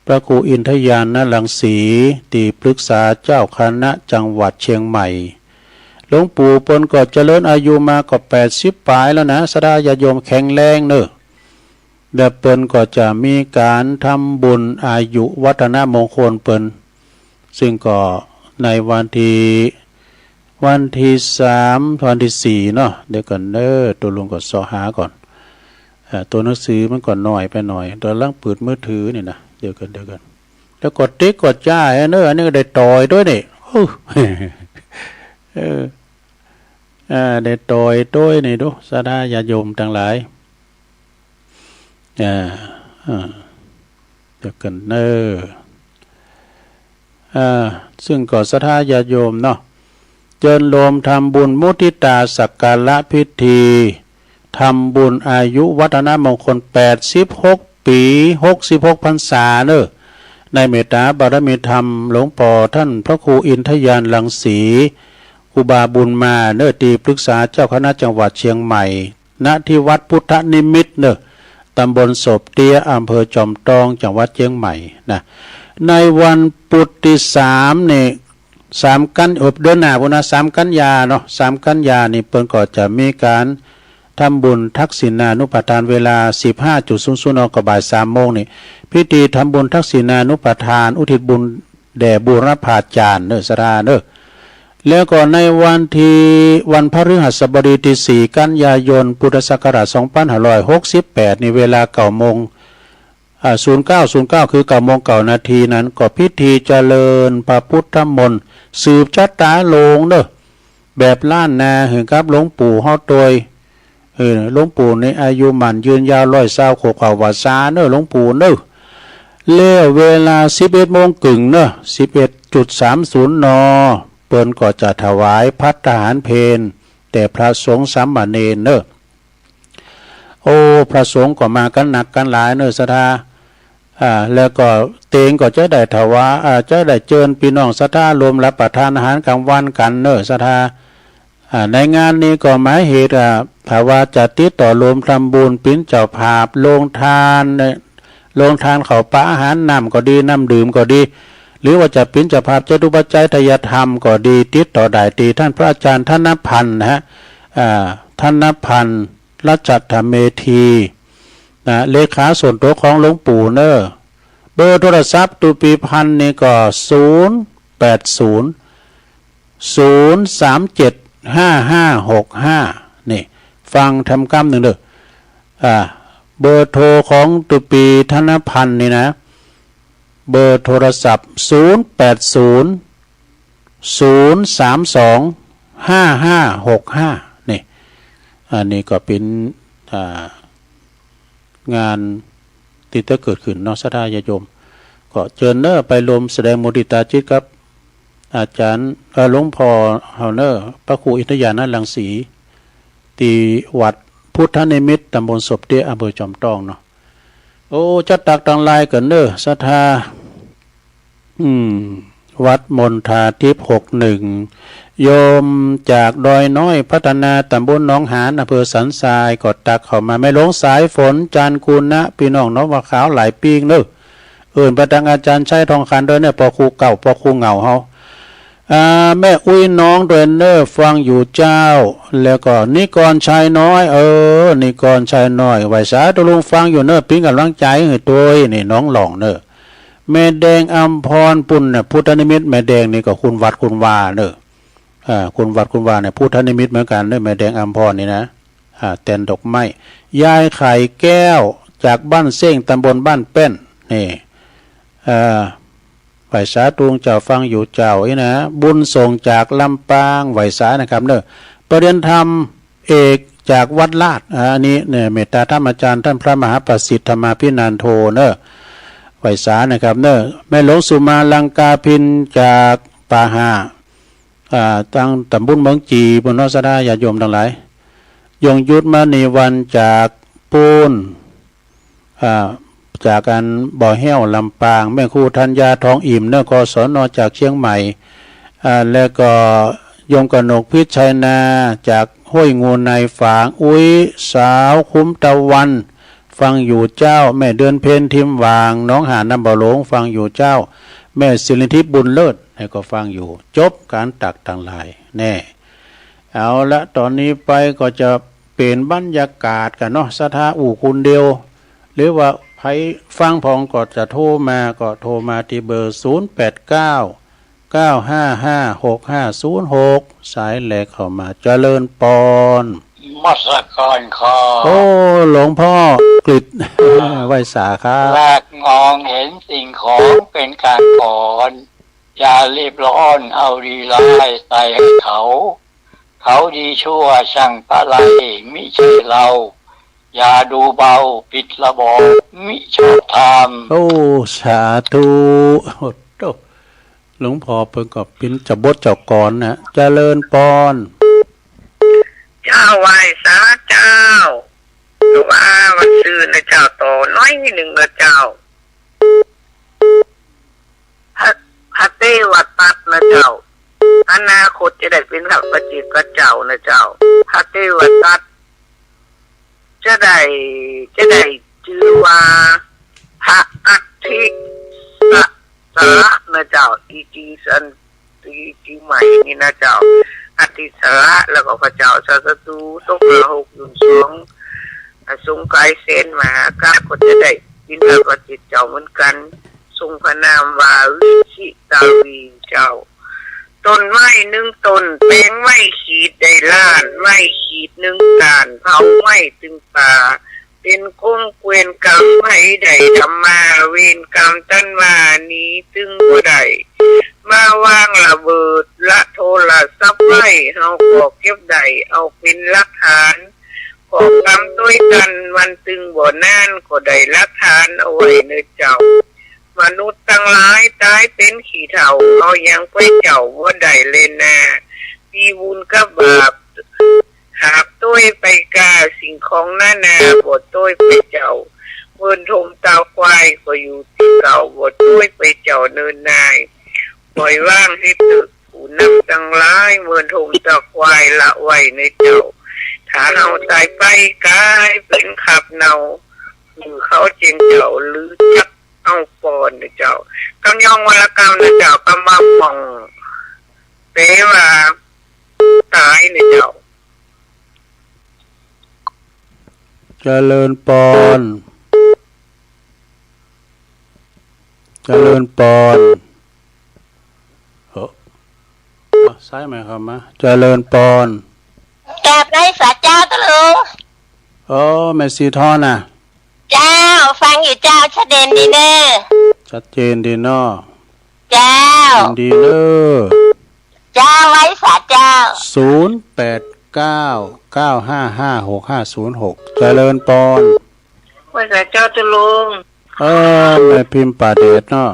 พระครูอินทญาณรังสี ตี้ปรึกษาเจ้าคณะจังหวัดเชียงใหม่ หลวงปู่เปิ้นก็เจริญอายุมาก็แปดสิบป๋ายแล้วนะ ศรัทธาญาติโยม แข็งแรงเนาะ แล้วเปิ้นก็จะมีก๋านทำบุญอายุวัฒนมงคลเปิ้น ซึ่งก็ในวันตี้ วันตี้สาม วันตี้สี่เนาะ เดี๋ยวก่อนเนาะ ตุ๊ลุงก็เซาะหาก่อน เอ่อ ตั๋วหนังสือมันก็น้อยไปหน่อย ต๋อนหลังเปิดมือถือนี่นะ เดี๋ยวก่อน เดี๋ยวก่อน แล้วก็ติ๊กก็จ้าแฮะเนาะ อันนี้ก็ได้ต่อยตวยนี่ โอ้ เออ อ่า ได้ต่อยตวยนี่ดู ศรัทธาญาติโยมตังหลาย อ่า อ่า เดี๋ยวก่อนเนาะ อ่า ซึ่งก็ศรัทธาญาติโยมเนาะ เจิญโฮมทำบุญมุทิตาสักการะพิธี ทำบุญอายุวัฒนมงคลแปดสิบหกปี๋ หกสิบหกพรรษาเนาะ ในเมตตาบารมีธรรมหลวงป้อต้านพระครูอินทญาณรังสี ครูบาบุญมาเน่อ ตี้ปรึกษาเจ้าคณะจังหวัดเชียงใหม่ ณ ที่วัดพุทธนิมิตรเน่อ ตำบลโสบเตี้ย อำเภอจอมตอง จังหวัดเชียงใหม่นะ ในวันพุธตี้สามนี่ สามกัน เอ่อ เดือนหน้าปู้นนะ สามกันยาเนาะ สามกันยานี่เปิ้นก็จะมีก๋านทำบุญทักษิณานุปทาน เวลา สิบห้าจุดศูนย์ศูนย์ น ก็บ่ายสามโมงนี่ พิธีทำบุญทักษิณานุปทาน อุทิศบุญแด่บูรพาจารย์เน่อ ศรัทธาเน่อ แล้วก็ในวันตี้ วันพฤหัสบดีตี้สี่กันยายน พุทธศักราชสองพันห้าร้อยหกสิบแปดนี่ เวลาเก้าโมง อ่า ศูนย์เก้า ศูนย์เก้า คือเก้าโมงเก้านาทีนั้น ก็พิธีเจริญพระพุทธมนต์ สืบชะตาโลงเน่อ แบบล้านนา หื้อกับหลวงปู่เฮาโตย เออ หลวงปู่นี่อายุหมั้นยืนยาว ร้อยซาวขวบเข้าพรรษาเน่อ หลวงปู่เน่อ แล้วเวลา สิบเอ็ดโมงครึ่งเน่อ สิบเอ็ดจุดสามศูนย์ น เปิ้นก็จะถวายภัตตาหารเพล แด่พระสงฆ์สามเณรเน่อ โอ้ พระสงฆ์ก็มากั๋นนักกั๋นหลายเน่อ ศรัทธา อ่า แล้วก็เตงก็จะได้ถวาย อ่า จะได้เจิญปี้น้องศรัทธาร่วมรับประทานอาหารก๋างวันกั๋นเน่อ ศรัทธา อ่า ในงานนี้ก็หมายเหตุ อ่า ถ้าว่าจะติดต่อร่วมทำบุญ เป๋นเจ้าภาพโฮงตาน เอ่อ โฮงตานข้าวป๋าอาหารน้ำก็ดี น้ำดื่มก็ดี หรือว่าจะเป๋นเจ้าภาพจตุปัจจัยทายธรรมก็ดี ติดต่อได้ตี้ต้านพระอาจารย์ธนพันธ์นะฮะ อ่า ธนพันธ์ รัชธเมธี นะ เลขาส่วนตั๋วของหลวงปู่เน่อ เบอร์โทรศัพท์ตุ๊ปีพันธ์นี่ก็ ศูนย์แปดศูนย์ ศูนย์สามเจ็ด ห้าห้าหกห้า นี่ ฟังแถมกำนึ่งเน่อ อ่า เบอร์โทรของตุ๊ปีธนพันธ์นี่นะ เบอร์โทรศัพท์ ศูนย์แปดศูนย์ ศูนย์สามสอง ห้าห้าหกห้า นี่ อันนี้ก็เป๋น อ่า งานตี้จะเกิดขึ้นเนาะ ศรัทธาญาติโยม ก็เจิญเน่อ ไปร่วมแสดงมุทิตาจิตกับอาจารย์ เอ่อ หลวงพ่อเฮาเน่อ พระครูอินทญาณรังสี ตี้วัดพุทธนิมิตร ตำบลโสบเตี้ย อำเภอจอมตองเนาะ โอ้ จะตักตังหลายกั๋นเน่อ ศรัทธา อืม วัดมณฑาทิพย์ หกหนึ่ง โยมจากดอยน้อยพัฒนา ตำบลหนองหาน อำเภอสันทราย ก็ตักเข้ามา แม่หลวงสายฝน จันทร์กูนะ ปี้น้องหนองว่าขาวหลายปิ้งเน่อ เอิ้นไปตังอาจารย์ชัยทองขันด้วยเน่อ ปอครูเก่า ปอครูเหงาเฮา อ่า แม่อุ๊ยน้องด้วยเน่อ ฟังอยู่เจ้า แล้วก็นิกรชัยน้อย เออ นิกรชัยน้อย ไหว้สาธุลุง ฟังอยู่เน่อ เป๋นก๋ำลังใจ๋หื้อตวย นี่น้องหล่องเน่อ แม่แดงอำพรปุ้นน่ะ พุทธนิมิตร แม่แดงนี่ก็คุณวัดคุณวาเน่อ อ่า คุณวัดคุณวาเนี่ย พุทธนิมิตรเหมือนกั๋นเน่อ แม่แดงอำพรนี่นะ อ่า แตนดอกไม้ ยายไข่แก้ว จากบ้านเซ้ง ตำบลบ้านแป้น นี่ อ่า ไหว้สาธุเจ้า ฟังอยู่เจ้าอี้นะ บุญส่งจากลำปาง ไหว้สานะครับเน่อ ประเรียนธรรมเอกจากวัดลาด อ่า อันนี้เนี่ย เมตตาธรรมอาจารย์ ต้านพระมหาประสิทธิ์ ธรรมาภินันโทเน่อ ไหว้สานะครับเน่อ แม่หลวงสุมาลังกาภิน จากป่าห่า อ่า ตังตำบลเมืองจี ปุ้นเนาะ ศรัทธาญาติโยมตังหลาย ยงยุทธมณีวรรณ จากปู๊น อ่า จากอันบ่อแฮ้ว ลำปาง แม่ครูธัญญา ทองอิ่มเน่อ กศน จากเชียงใหม่ อ่า แล้วก็โยมกนกพิชชัยนา จากห้วยงูใน ฝางอุ๊ย สาวคุ้มตะวัน ฟังอยู่เจ้า แม่เดือนเพ็ญ ทิมหว่าง หนองหาน นำบ่าหลวง ฟังอยู่เจ้า แม่สิริทิพย์ บุญเลิศ นี่ก็ฟังอยู่ จบก๋านตักตังหลายแน่ เอาละ ต๋อนนี้ไปก็จะเป๋นบรรยากาศกั๋นเนาะ ศรัทธาอู้คนเดียว หรือว่าใผฟังผ่องก็จะโทรมา ก็โทรมาตี้เบอร์ ศูนย์แปดเก้า เก้าห้าห้า หกห้าศูนย์หก สายแรกเข้ามา เจริญปอน นมัสการครับ โอ้ หลวงพ่อกฤษ ไหว้สาครับ แรกมองเห็นสิ่งของเป็นการก่อน อย่ารีบร้อนเอาดีร้ายใส่ให้เขา เขาดีชั่วช่างปะไรมิใช่เรา อย่าดูเบาผิดระบอบมิชอบธรรม โอ้ สาธุ โอ้โธ่ หลวงพ่อเปิ้นก็เป๋นเจ้าบทเจ้ากลอนนะ เจริญปอน เจ้าไหว้สาเจ้า ว่าว่าซื่อนะเจ้า ต่อหน้อยนึ่งนะเจ้า พระ พระเตวัดปัดนะเจ้า อนาค คตจะได้เป๋นพระปัจเจกเจ้านะเจ้า พระเตวทัต จะได้ จะได้จื้อว่า พระอัฏฐิสระนะเจ้า ตี้ ตี้สัน ตี้ ตี้ใหม่นี่นะเจ้า อัฏฐิสระ แล้วก็พระเจ้าชาตศัตรู ตกนรกอยู่สอง อ่ะ ทรงกายแสนมหากัป ก็จะได้เป๋นพระปัจเจกเจ้าเหมือนกั๋น ทรงพระนามว่าวิชิตาวีเจ้า ต้นไม้หนึ่งต้น แปงไม้ขีดได้ล้าน ไม้ขีดหนึ่งก้าน เผาไม้ตึงป่า เป๋นของเวรกรรม ใผได้ทำมา เวรกรรมตันว่า หนีตึงบ่ได้ มาวางระเบิดละโทรศัพท์ไว้ เฮาก็เก็บได้ เอาเป๋นหลักฐาน ข้อกรรมตวยตัน วันตึงบ่นาน ก็ได้หลักฐานเอาไว้เน่อเจ้า มนุษย์ตังหลายต๋ายเป๋นขี้เถ้า เอาหยังไปเจ้าบ่ได้แลนา ตี้บุญกับบาป หาบตวยไปก้า สิ่งของนานาบ่ตวยไปเจ้า เหมือนโฮมตาควายก็อยู่ตี้เก่า บ่ตวยไปเจ้าเนินนาย ปล่อยวางหื้อเต๊อะ ผู้นำตังหลาย เหมือนโฮมตาควายละไว้เน่อเจ้า ถ้าเฮาต๋ายไปก๋ายเป๋นคราบเน่า หื้อเขาเจียนเจ้า หรือจักเอาปอนเน่อเจ้า กำยองวรรณกรรมเน่อเจ้า กำว่าหม่อง แปลว่าต๋ายเน่อเจ้า เจริญปอน เจริญปอน เอ้อ อ่ะ สายใหม่เข้ามา เจริญปอน กราบไหว้สาเจ้าตุ๊ลุง เอ้อ แม่สีทองน่ะ เจ้า ฟังอยู่เจ้า ชัดเจนดีเน่อ ชัดเจนดีเนาะ เจ้า ยินดีเน่อ เจ้า ไหว้สาเจ้า ศูนย์แปดเก้า เก้าห้าห้า หกห้าศูนย์หก เจริญปอน ไหว้สาเจ้าตุ๊ลุง เออ แม่พิมพ์ป่าเดชเนาะ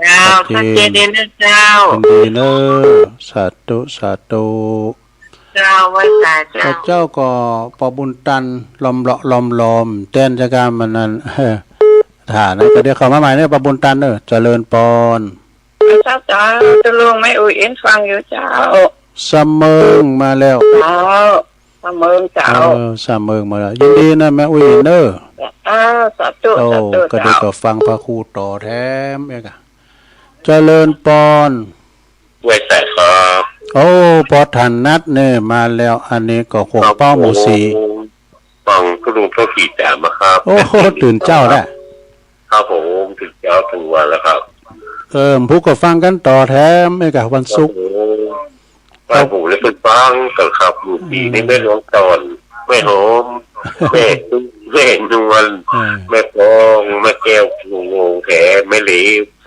เจ้า ชัดเจน ชัดเจนดีเน่อเจ้า ยินดีเน่อ สาธุ สาธุ เจ้า ไหว้สาเจ้า ข้าเจ้าก็ปอบุญตัน ลอมเลาะลอมลอม แต้นจะกล้ามันนั้น ถ้านั้นก็เดี๋ยวเข้ามาใหม่เน่อ ปอบุญตันเน่อ เจริญปอน เจ้า เจ้าตุ๊ลุง แม่อุ๊ยอินฟังอยู่เจ้า สะเมิงมาแล้ว เจ้า สะเมิงเจ้า เออ สะเมิงมาแล้ว ยินดีนะแม่อุ๊ยอินเน่อ เจ้า สาธุ โอ้ สาธุ ก็เดี๋ยว เจ้า ก็ฟังพระครูต่อแถมเอกอะ เจริญปอน ไหว้สาครับ โอ้ ปอถนัดเน่อ มาแล้ว อันนี้ก็หงเปาหมู่สี่ ครับผม ฟังตุ๊ลุงเต้าสี่จ๋ามาครับ โอ้โห ตื่นเจ๊าแล้ว ครับผม ตื่นเจ๊าตึงวันแล้วครับ เออ ผู้ก็ฟังกั๋นต่อแถมเอกอะ วันศุกร์ ครับผม ครับ ฟังผมแล้วเปิ้นฟังกั๋นครับ หมู่สี่นี่ เออ แม่หลวงตอน แม่หอม แม่ตุ๊ แม่นวล เออ แม่ปอง แม่แก้ว วงศ์แถม แม่เหล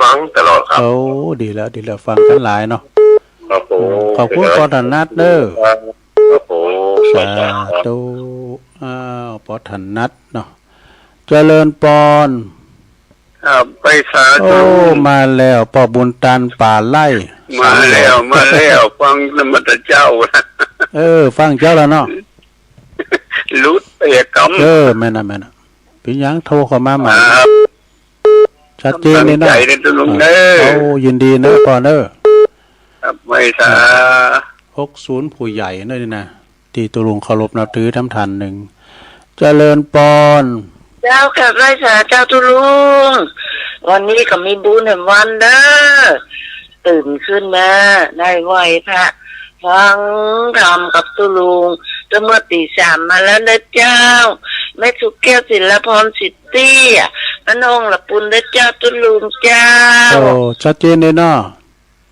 ฟังตลอดครับ โอ้ ดีแล้ว ดีแล้ว ฟังกั๋นหลายเนาะ ครับผม ขอบคุณปอถนัดเน่อ ครับผม สาธุ อ้าว ปอถนัดเนาะ เจริญปอน ครับ ไหว้สา โอ้ ตุ๊ลุง มาแล้ว ปอบุญตันป่าไร่ มาแล้ว สามแดด มาแล้ว ฟังนมัสก๋านเจ้า เออ ฟังเจ้าแล้วเนาะ หลุดไปกำ เออ แม่นน่ะ แม่นน่ะ เป๋นหยังโทรเข้ามาใหม่ ครับ ชัดเจนดีเนาะ ตั้งใจ๋เน่อตุ๊ลุงเน่อ โอ้ ยินดีเน่อปอนเน่อ ครับ ไหว้สา อ่า หกศูนย์ ผู้ใหญ่เน่อนี่นะ ตี้ตุ๊ลุงเคารพนับถือแถมต้านนึ่ง เจริญปอน เจ้า กราบไหว้สาเจ้าตุ๊ลุง วันนี้ก็มีบุญแหมวันเน่อ ตื่นขึ้นมาได้ไหว้พระ ฟังธรรมกับตุ๊ลุง ตั้งเมื่อตี๋สามมาแล้วเน่อเจ้า แม่สุขแก้ว ศิลปร สิทธิอะ บ้านโฮงละปูนเน่อเจ้าตุ๊ลุงเจ้า โอ้ ชัดเจนเลยเนาะ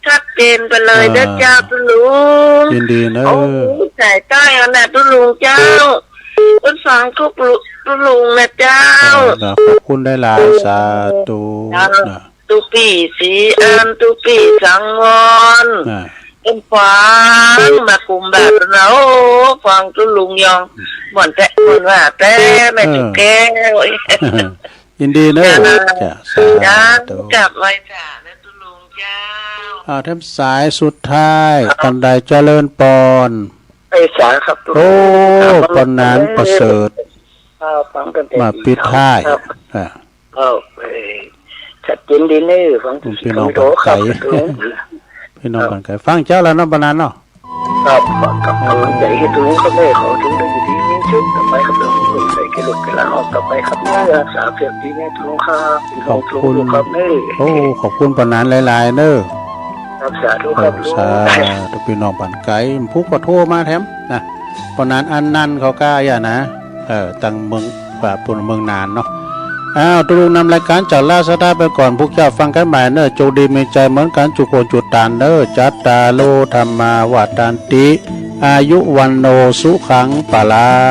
ชัดเจนไปเลยเน่อเจ้าตุ๊ลุง ยินดีเน่อ โอ้ สายใต้เอาน่ะตุ๊ลุงเจ้า เปิ้นฟังทุกลุ ตุ๊ลุงน่ะเจ้า เออ ขอบคุณหลายๆ สาธุ เจ้า น่ะ ตุ๊ปี้ศรีอาน ตุ๊ปี้สังวร น่ะ เปิ้นฟังมากุมบาตรเน่อ โอ้ ฟังตุ๊ลุงยอง ม่วนแต๊ ม่วนว่าแต๊ แม่สุขแก้ว เออ ยินดีเน่อ เจ้า เจ้า สาธุ กราบไหว้สาเน่อตุ๊ลุงเจ้า อ่า แถมสายสุดท้าย ครับ ปอนใด เจริญปอน ไหว้สาครับตุ๊ลุง โอ้ ครับ ปอนหนานประเสริฐ ครับ ฟังกั๋นแต่ มาปิดท้าย ครับ อ่า ครับ เอ่อ ชัดเจนดีเน่อ ฟัง พี่น้องบ้านไก๋ ครับ ตุ๊ลุง พี่น้องบ้านไก๋ ฟังเจ้าแล้วเนาะ ปอนหนานเนาะ ครับ ขอ ขอกำลังใจ๋หื้อตุ๊ลุงครับเน่อ ขอตุ๊ลุงได้อยู่ดีมีสุขต่อไปครับ ตุ๊ลุงใส่เกล็ดเกล็ดหลานออกต่อไปครับเน่อ รักษาเสียงดีแน่ตุ๊ลุงครับ ขอบคุณ ตุ๊ลุงครับเน่อ โอ้ ขอบคุณป้อหนานหลายๆ เน่อ ครับ สาธุครับ เออ ลุง สาธุ ปี้น้องบ้านไก๋ ผู้ก็โทรมาแถมนะ ป้อหนานอันนันต์เขาก้าอย่านะ เออ ตั้งเมือง ว่าปู๊นเมืองนานเนาะ อ้าว ตุ๊ลุงนำรายก๋านจากราชดาไปก่อน พวกเจ้าฟังกั๋นใหม่เน่อ โจคดีมีชัยเหมือนกั๋น จุคนจุตานเน่อ จัตตาโร ธัมมา วัฑฒันติ อายุ วัณโณ สุขัง พลัง